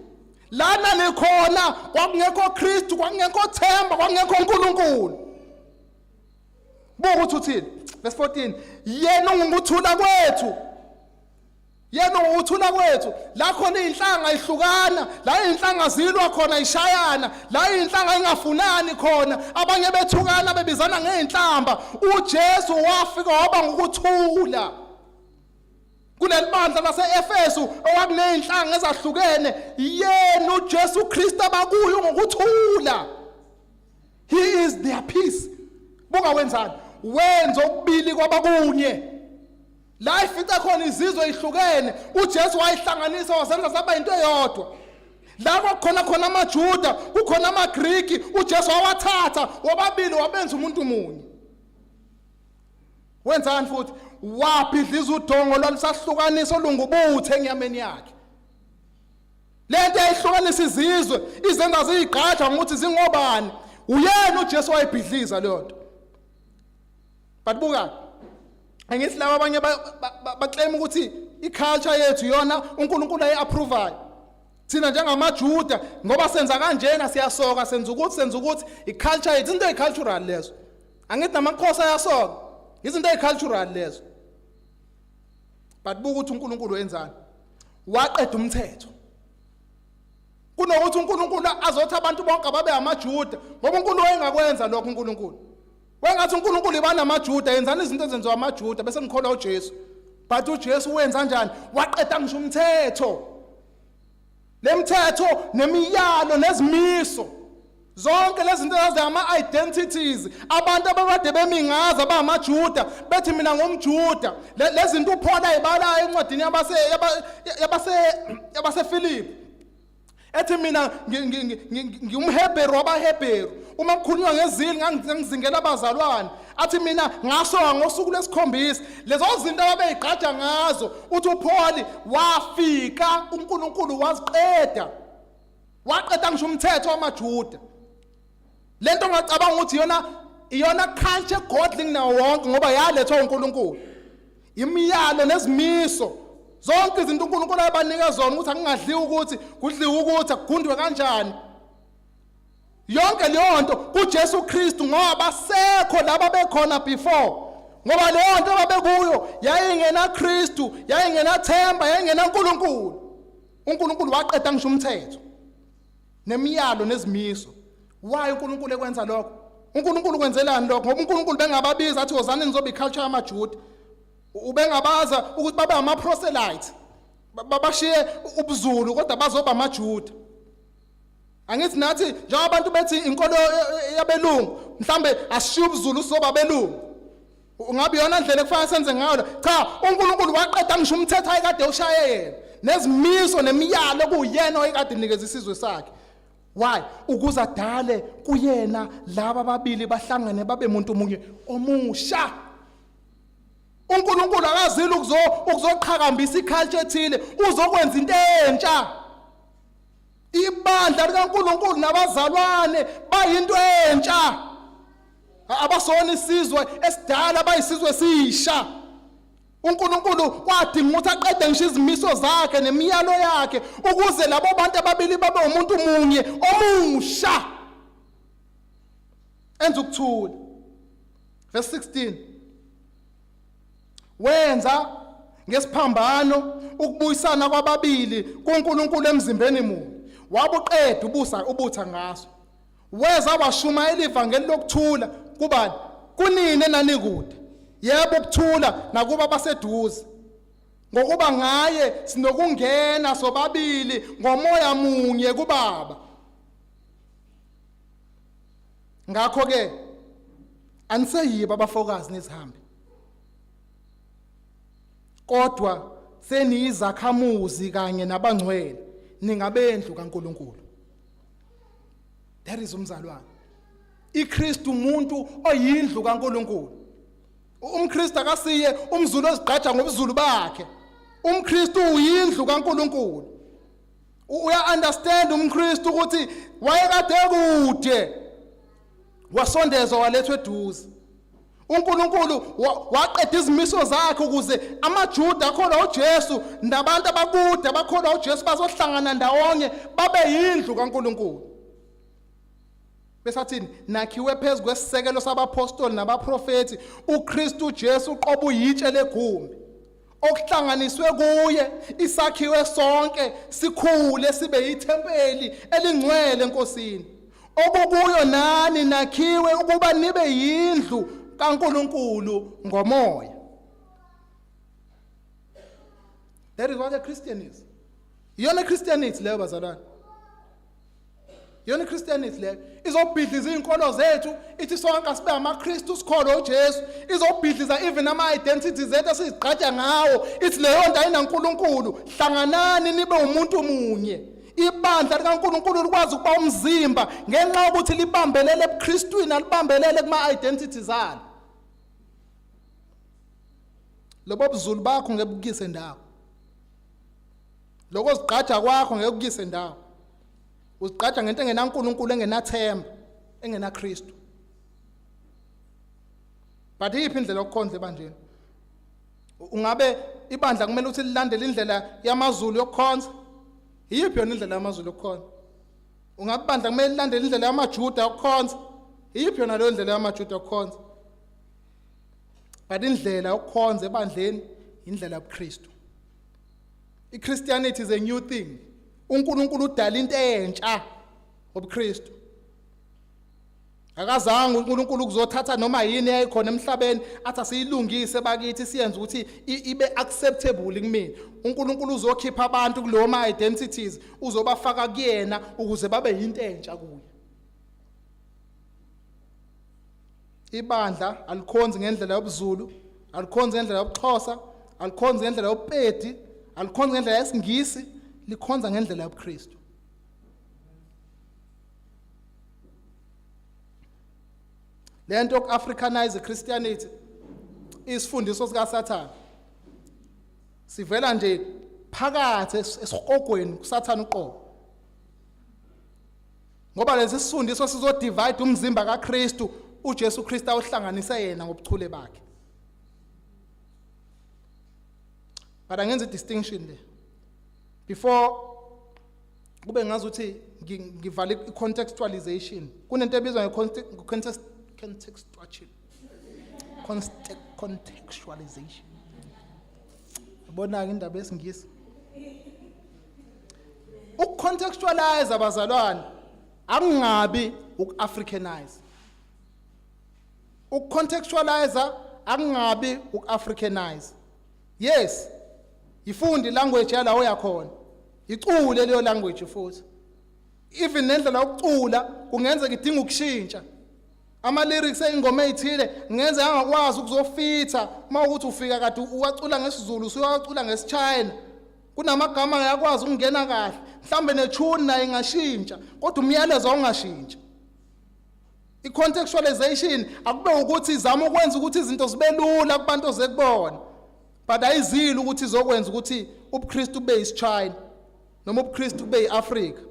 Lana nikhona kwakungekho Kristu, kwakungekho themba, kwakungekho uNkulunkulu. Buka ukuthi uthini verse 14, yena ungukuthula kwethu, yena ungukuthula kwethu. La khona izinhlanga ihlukana, la izinhlanga zilwa khona ishayana, la izinhlanga ingafunani khona, abanye bethukana bebizana ngezinhlamba, uJesu wafika waba ngukuthula kuleli bandla lase-Efesu okwakuney'nhlanga ezahlukene. Yena uJesu Kristu abakuyo ngokuthula. He is their peace. Buka wenzani? Wenza okubili kwabakunye. La ifica khona izizwe ihlukene, uJesu wayihlanganisa wazenza saba into eyodwa. La kwakukhona khona amaJuda, kukhona Kukhona amaGriki, uJesu wawathatha wababili wabenza umuntu munye. Wenzani futhi? Wabhidliza udongo lwalusahlukanisa olungubuthe enyameni yakhe. Lento eyihlukanisa izizwe, izenza ziyigqaja ngokuthi zingobani. Uyena uJesu wayibhidliza leyo nto. But buka, angithi laba abanye baclaim ukuthi iculture yethu iyona uNkulunkulu ayi-approvayo. Thina njengamaJuda ngoba senza kanjena, siyasoka, senza ukuthi, senza ukuthi, iculture yethu, izinto ezicultural lezo. Angithi namakhosi ayasoka, izinto ezicultural lezo. But buka ukuthi uNkulunkulu wenzani. Waqeda umthetho. Kunokuthi uNkulunkulu azothi abantu bonke ababe amaJuda, ngoba uNkulunkulu wayengakwenza lokho. uNkulunkulu wayengathi, uNkulunkulu ibana amaJuda, yenzani izinto ezenziwa amaJuda bese nikholwa uJesu. But uJesu wenza kanjani? Waqeda ngisho umthetho, lemthetho nemiyalo nezimiso, zonke lezi zinto ezazi ama-identities abantu ababade bemi ngazo abangamaJuda, bethi mina ngumJuda. Lezi zinto uPaul ayibalayo encwadini yabaseFilipi, ethi mina ngiwumHebheru wabaHebheru, uma kukhulunywa ngezili ngangizingela abazalwane, athi mina ngasoka ngosuku lwesikhombisa, lezo zinto ababeyigqaja ngazo, uthi uPaul wafika uNkulunkulu waziqeda. Waqeda ngisho umthetho wamaJuda. Lento ngacabanga ukuthi iyona iyona culture godly nawo wonke, ngoba yalethwa uNkulunkulu, imiyalo nezimiso, zonke izinto uNkulunkulu ayebanika zona ukuthi akungadliwa ukuthi, kudliwe ukuthi, akugundwe kanjani, yonke leyo nto kuJesu Kristu, ngoba sekho laba bekhona before, ngoba leyo nto ababekuyo yayingena Kristu, yayingena themba, yayingena uNkulunkulu. UNkulunkulu waqeda ngisho umthetho nemiyalo nezimiso. Why uNkulunkulu ekwenza lokho? UNkulunkulu kwenzelani lokho? Ngoba uNkulunkulu bengababiza athi wozani nizoba iculture yamaJuda, ubengabaza ukuthi babe ama proselytes, babashiye ubuZulu kodwa bazoba amaJuda. Angithi nathi njengoba abantu bethi inkolo yabelungu, mhlambe asishiye ubuZulu sizoba belungu, ungabe iyona ndlela ekufanele senze ngayo? Cha, uNkulunkulu waqeda ngisho umthetho ayekade ushaye yena, nezimiso nemiyalo kuyena oyekade inikeza isizwe sakhe. Why? Ukuze adale kuyena laba ababili bahlangane babe muntu munye omusha. uNkulunkulu akazile ukuzoqhakambisa iculture ethile, uzokwenza into entsha. Ibandla likaNkulunkulu nabazalwane bayinto entsha, abasona isizwe esidala, bayisizwe esisha. uNkulunkulu wadinga ukuthi aqede ngisho izimiso zakhe nemiyalo yakhe ukuze labo bantu ababili babe umuntu munye omusha, enza ukuthula. Verse 16, wenza ngesiphambano ukubuyisana kwababili kuNkulunkulu emzimbeni munye, wabuqeda ubusa ubutha ngaso. Weza washumayela ivangeli lokuthula kubani? Kunini enanikude, yebo, ukuthula nakuba baseduze, ngokuba ngaye sinokungena sobabili ngomoya munye kuBaba. Ngakho ke aniseyibo abafokazi nezihambi, kodwa seniyizakhamuzi kanye nabangcwele, ningabendlu kaNkulunkulu. There is umzalwane, iKristu, umuntu oyindlu kaNkulunkulu. UmKristu akasiye umZulu ozigqaja ngobuzulu bakhe. UmKristu uyindlu kaNkulunkulu. Uya understand umKristu ukuthi wayekade kude, wasondezwa, walethwa eduze. uNkulunkulu waqeda izimiso zakhe ukuze amaJuda akholwa uJesu nabantu abakude abakholwa uJesu bazohlangana ndawonye babe yindlu kaNkulunkulu. Besathini? Nakhiwe phezu kwesisekelo sabapostoli nabaprofethi, uKristu Jesu uqobo uyitshe legumbi, okuhlanganiswe kuye isakhiwe sonke sikhule sibe yithempeli elingcwele eNkosini, okukuyo nani nakhiwe ukuba nibe yindlu kaNkulunkulu ngomoya. That is what a Christian is. Iyona Christianity leyo, bazalwane, iyona Christianity leyo izobhidliza izinkolo zethu, ithi sonke asibe amaKristu, sikholwe uJesu. Izobhidliza even ama identities zethu esizigqaja ngawo, ithi leyo nto ayinaNkulunkulu, hlanganani nibe umuntu munye. Ibandla likaNkulunkulu likwazi ukuba umzimba ngenxa yokuthi libambelele ebuKristwini, alibambelele kuma identities alo. Lobo buzulu bakho ngeke bukuyise ndawo. Lokho zigqaja kwakho ngeke kuyise ndawo. Uzigqaja ngento engenaNkulunkulu, engenathemba, engenaKristu. But iyiphi indlela yokukhonza ebandleni? Ungabe ibandla kumele ukuthi lilandele indlela yamaZulu yokukhonza? Iyiphi yona indlela yamaZulu yokukhonza? Ungabe ibandla kumele lilandele indlela yamaJuda yokukhonza? Iyiphi yona leyo ndlela yamaJuda yokukhonza? But indlela yokukhonza ebandleni indlela yobuKristu. IChristianity is a new thing. UNkulunkulu udala into entsha ngobuKristu. Akazange uNkulunkulu ukuzothatha noma yini eyayikhona emhlabeni athi asiyilungise bakithi siyenze ukuthi ibe acceptable kumina. UNkulunkulu uzokhipha abantu kulowo ma identities, uzobafaka kuyena ukuze babe yinto entsha kuye. Ibandla alikhonzi ngendlela yobuZulu, alikhonzi ngendlela yobuXhosa, alikhonzi ngendlela yobuPedi, alikhonzi ngendlela yesiNgisi, likhonza ngendlela yobuKristu. Lento yokuAfricanize Christianity isifundiso sikaSathane. Sivela nje phakathi esihogweni kuSathane uqobo. Ngoba lesi sifundiso sizodivide umzimba kaKristu, uJesu Kristu awuhlanganise yena ngobuchule bakhe. But angenza i-distinction le. Before kube ngazi ukuthi ngivala i-contextualization, kunento ebizwa nge-contextualization. Contextualization. Yabona-ke indaba yesiNgisi. Ukucontextualize abazalwane akungabi ukuAfricanize. Ukucontextualize akungabi ukuAfricanize. Yes. Ifundi language yala oyakhona. Icule leyo language futhi. Even nendlela yokucula kungenzeka idinga ukushintsha. Ama lyrics eyingoma ezithile ngenze angakwazi ukuzofitha uma ukuthi ufika kade uwacula ngesiZulu usuyawacula ngesiChina. Kunamagama ayakwazi ukungena kahle, mhlambe nethune naye ingashintsha, kodwa umyalezo awungashintsha. I-contextualization akube ukuthi izama ukwenza ukuthi izinto zibe lula kubantu ozekubona, but ayizile ukuthi izokwenza ukuthi ubuKristu bube isiChina noma ubuKristu bube yiAfrika.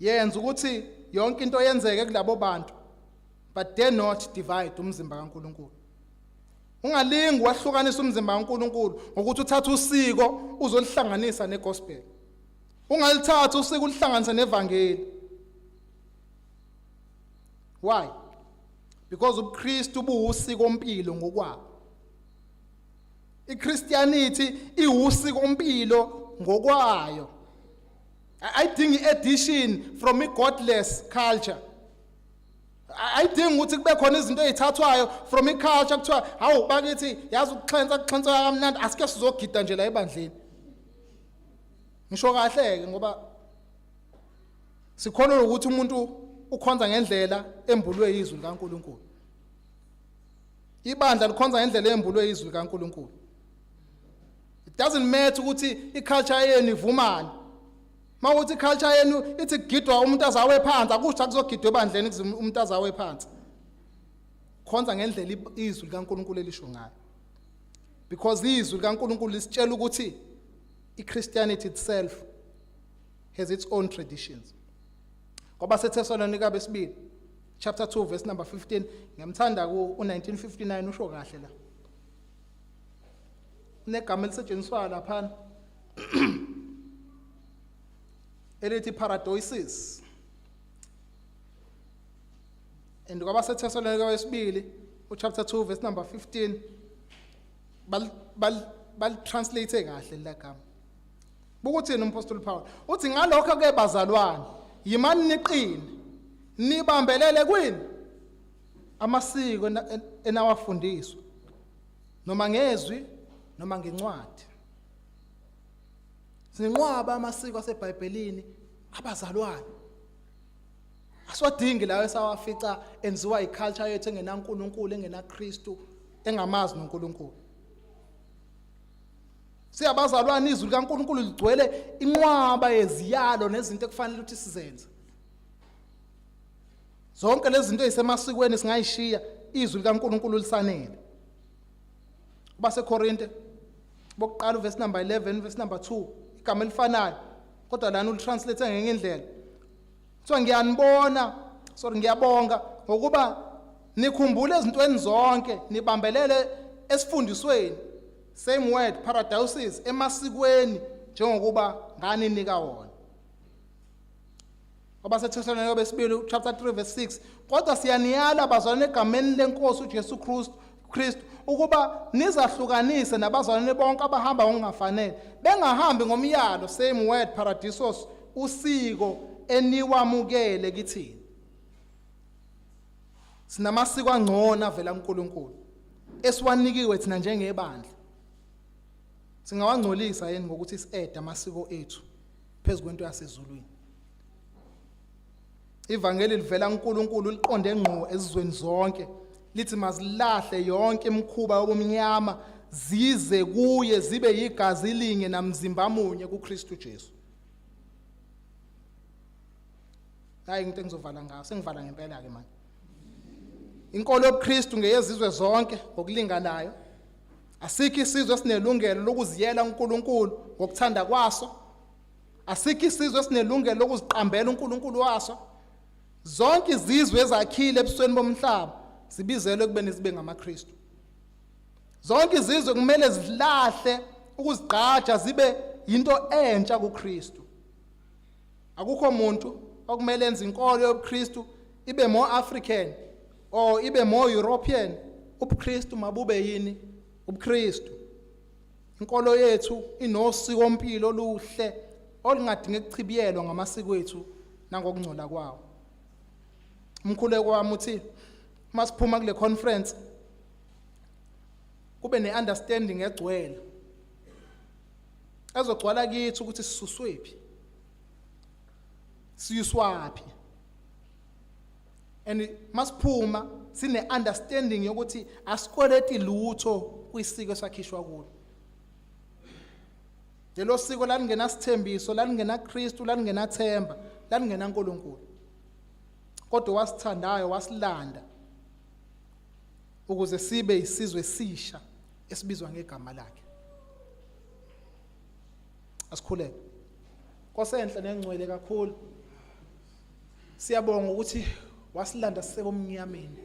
Yenza ukuthi yonke into yenzeke kulabo bantu, but dare not divide umzimba kaNkuluNkulu. Ungalingi wahlukanisa umzimba kaNkuluNkulu ngokuthi uthathe usiko uzolihlanganisa negospel. Ungalithatha usiko ulihlanganise nevangeli. Why? Because ubuKristu buwusiko mpilo ngokwabo. IChristianity iwusiko mpilo ngokwayo. Ayidingi addition from a godless culture. Ayidingi ukuthi kube khona izinto ezithathwayo from iculture kuthiwa hawu bakithi yazi ukuxhensa kuxhensa kamnandi, asike sizogida nje la ebandleni. Ngisho kahle ke ngoba sikholwa ukuthi umuntu ukhonza ngendlela embulwe izwi likaNkuluNkulu. Ibandla likhonza ngendlela embulwe izwi likaNkuluNkulu. It doesn't matter ukuthi iculture yenu ivumani. Mawuthi iculture yenu ithi kugidwa umuntu azawe phansi, akusho akuzogidwa ebandleni kuze umuntu azawe phansi. Khonza ngendlela izwi likaNkuluNkulu elisho ngayo. Because izwi likaNkuluNkulu lisitshela ukuthi iChristianity itself has its own traditions. Ngoba seThesalonika besibili chapter 2 verse number 15, ngiyamthanda ku 1959 usho kahle la. Unegama elisetshenziswa lapha elithi paradosis. And kwabaseThesalonika wesibili uchapter 2 verse number 15 bal bal bal translate kahle la gama. Bukuthini umpostoli Paul? Uthi ngalokho ke bazalwane, yimani niqine, nibambelele kwini amasiko enawafundiswa noma ngezwi noma ngencwadi. Sinenqwaba amasiko aseBhayibhelini abazalwane. Asiwadingi lawo esawafica enziwa iculture yethu engenaNkulunkulu, engenaKristu, engamazi noNkulunkulu. Siyabazalwana, izwi likaNkulunkulu ligcwele inqwaba yeziyalo nezinto ekufanele ukuthi sizenze. Zonke lezi zinto ezisemasikweni singayishiya, izwi likaNkulunkulu lisanele. KwabaseKorinte bokuqala verse number 11 verse number 2, igama elifanayo kodwa lana ulitranslate ngenye indlela. Kuthiwa ngiyanibona, sorry, ngiyabonga ngokuba nikhumbule ezintweni zonke, nibambelele esifundisweni, same word paradosis, emasikweni njengokuba nganinika wona. KwabaseThesalonika besibili chapter 3 verse 6, kodwa siyaniyala bazalwane egameni lenkosi uJesu Kristu ukuba nizahlukanise nabazalwane bonke abahamba ngokungafanele, bengahambi ngomyalo, same word paradisos, usiko eniwamukele kithina. Sinamasiko angcono avela kuNkulunkulu esiwanikiwe thina njengebandla. Singawangcolisa yini ngokuthi si-add amasiko ethu phezu kwento yasezulwini? Ivangeli livela kuNkulunkulu, liqonde ngqo ezizweni zonke, lithi mazilahle yonke imikhuba yobumnyama, zize kuye, zibe yigazi linye namzimba munye kuKristu Jesu. Hayi, into engizovala ngayo, sengivala ngempela ke manje. Inkolo yobuKristu ngeyezizwe zonke ngokulinganayo. Asikho isizwe esinelungelo lokuziyela uNkulunkulu ngokuthanda kwaso. Asikho isizwe esinelungelo lokuziqambela uNkulunkulu waso. Zonke izizwe ezakhile ebusweni bomhlaba zibizelwe ekubeni zibe ngamaKristu. Zonke izizwe kumele zilahle ukuzigqaja, zibe yinto entsha kuKristu. Akukho muntu okumele enze inkolo yobuKristu ibe more African or ibe more European. UbuKristu mabube yini? UbuKristu. Inkolo yethu inosiko mpilo oluhle olungadingi ukuchibiyelwa ngamasiko ethu nangokungcola kwawo. Umkhuleko wami uthi masiphuma kule conference kube neunderstanding egcwele ezogcwala kithi ukuthi sisuswephi, siyiswaphi, and masiphuma sine understanding yokuthi asikweleti lutho kwisiko esakhishwa kulo. Lelo siko lalingenasithembiso, lalingena Kristu, lalingenathemba, lalingena Nkulunkulu, kodwa wasithandayo wasilanda ukuze sibe isizwe esisha esibizwa ngegama lakhe. Asikhuleke. Nkosi enhle nengcwele kakhulu, siyabonga ukuthi wasilanda sisebomnyameni.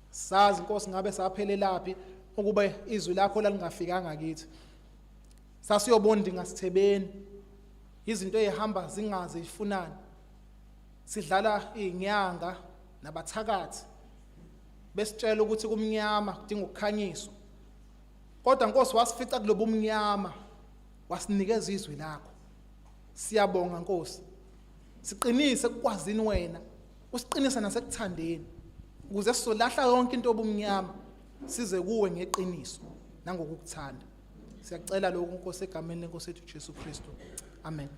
Sazi Nkosi ngabe saphelelaphi ukuba izwi lakho lalingafikanga kithi. Sasiyobonda ngasithebeni, izinto ezihamba zingaze ifunani, sidlala izinyanga nabathakathi besitshela ukuthi kumnyama, kudinga ukukhanyiswa. Kodwa Nkosi, wasifica kulobu mnyama, wasinikeza izwi lakho. Siyabonga Nkosi. Siqinise kukwazini wena, usiqinise nasekuthandeni, ukuze sizolahla yonke into obumnyama, size kuwe ngeqiniso nangokukuthanda. Siyacela lokhu Nkosi egameni lenkosi ethu Jesu Kristu, amen.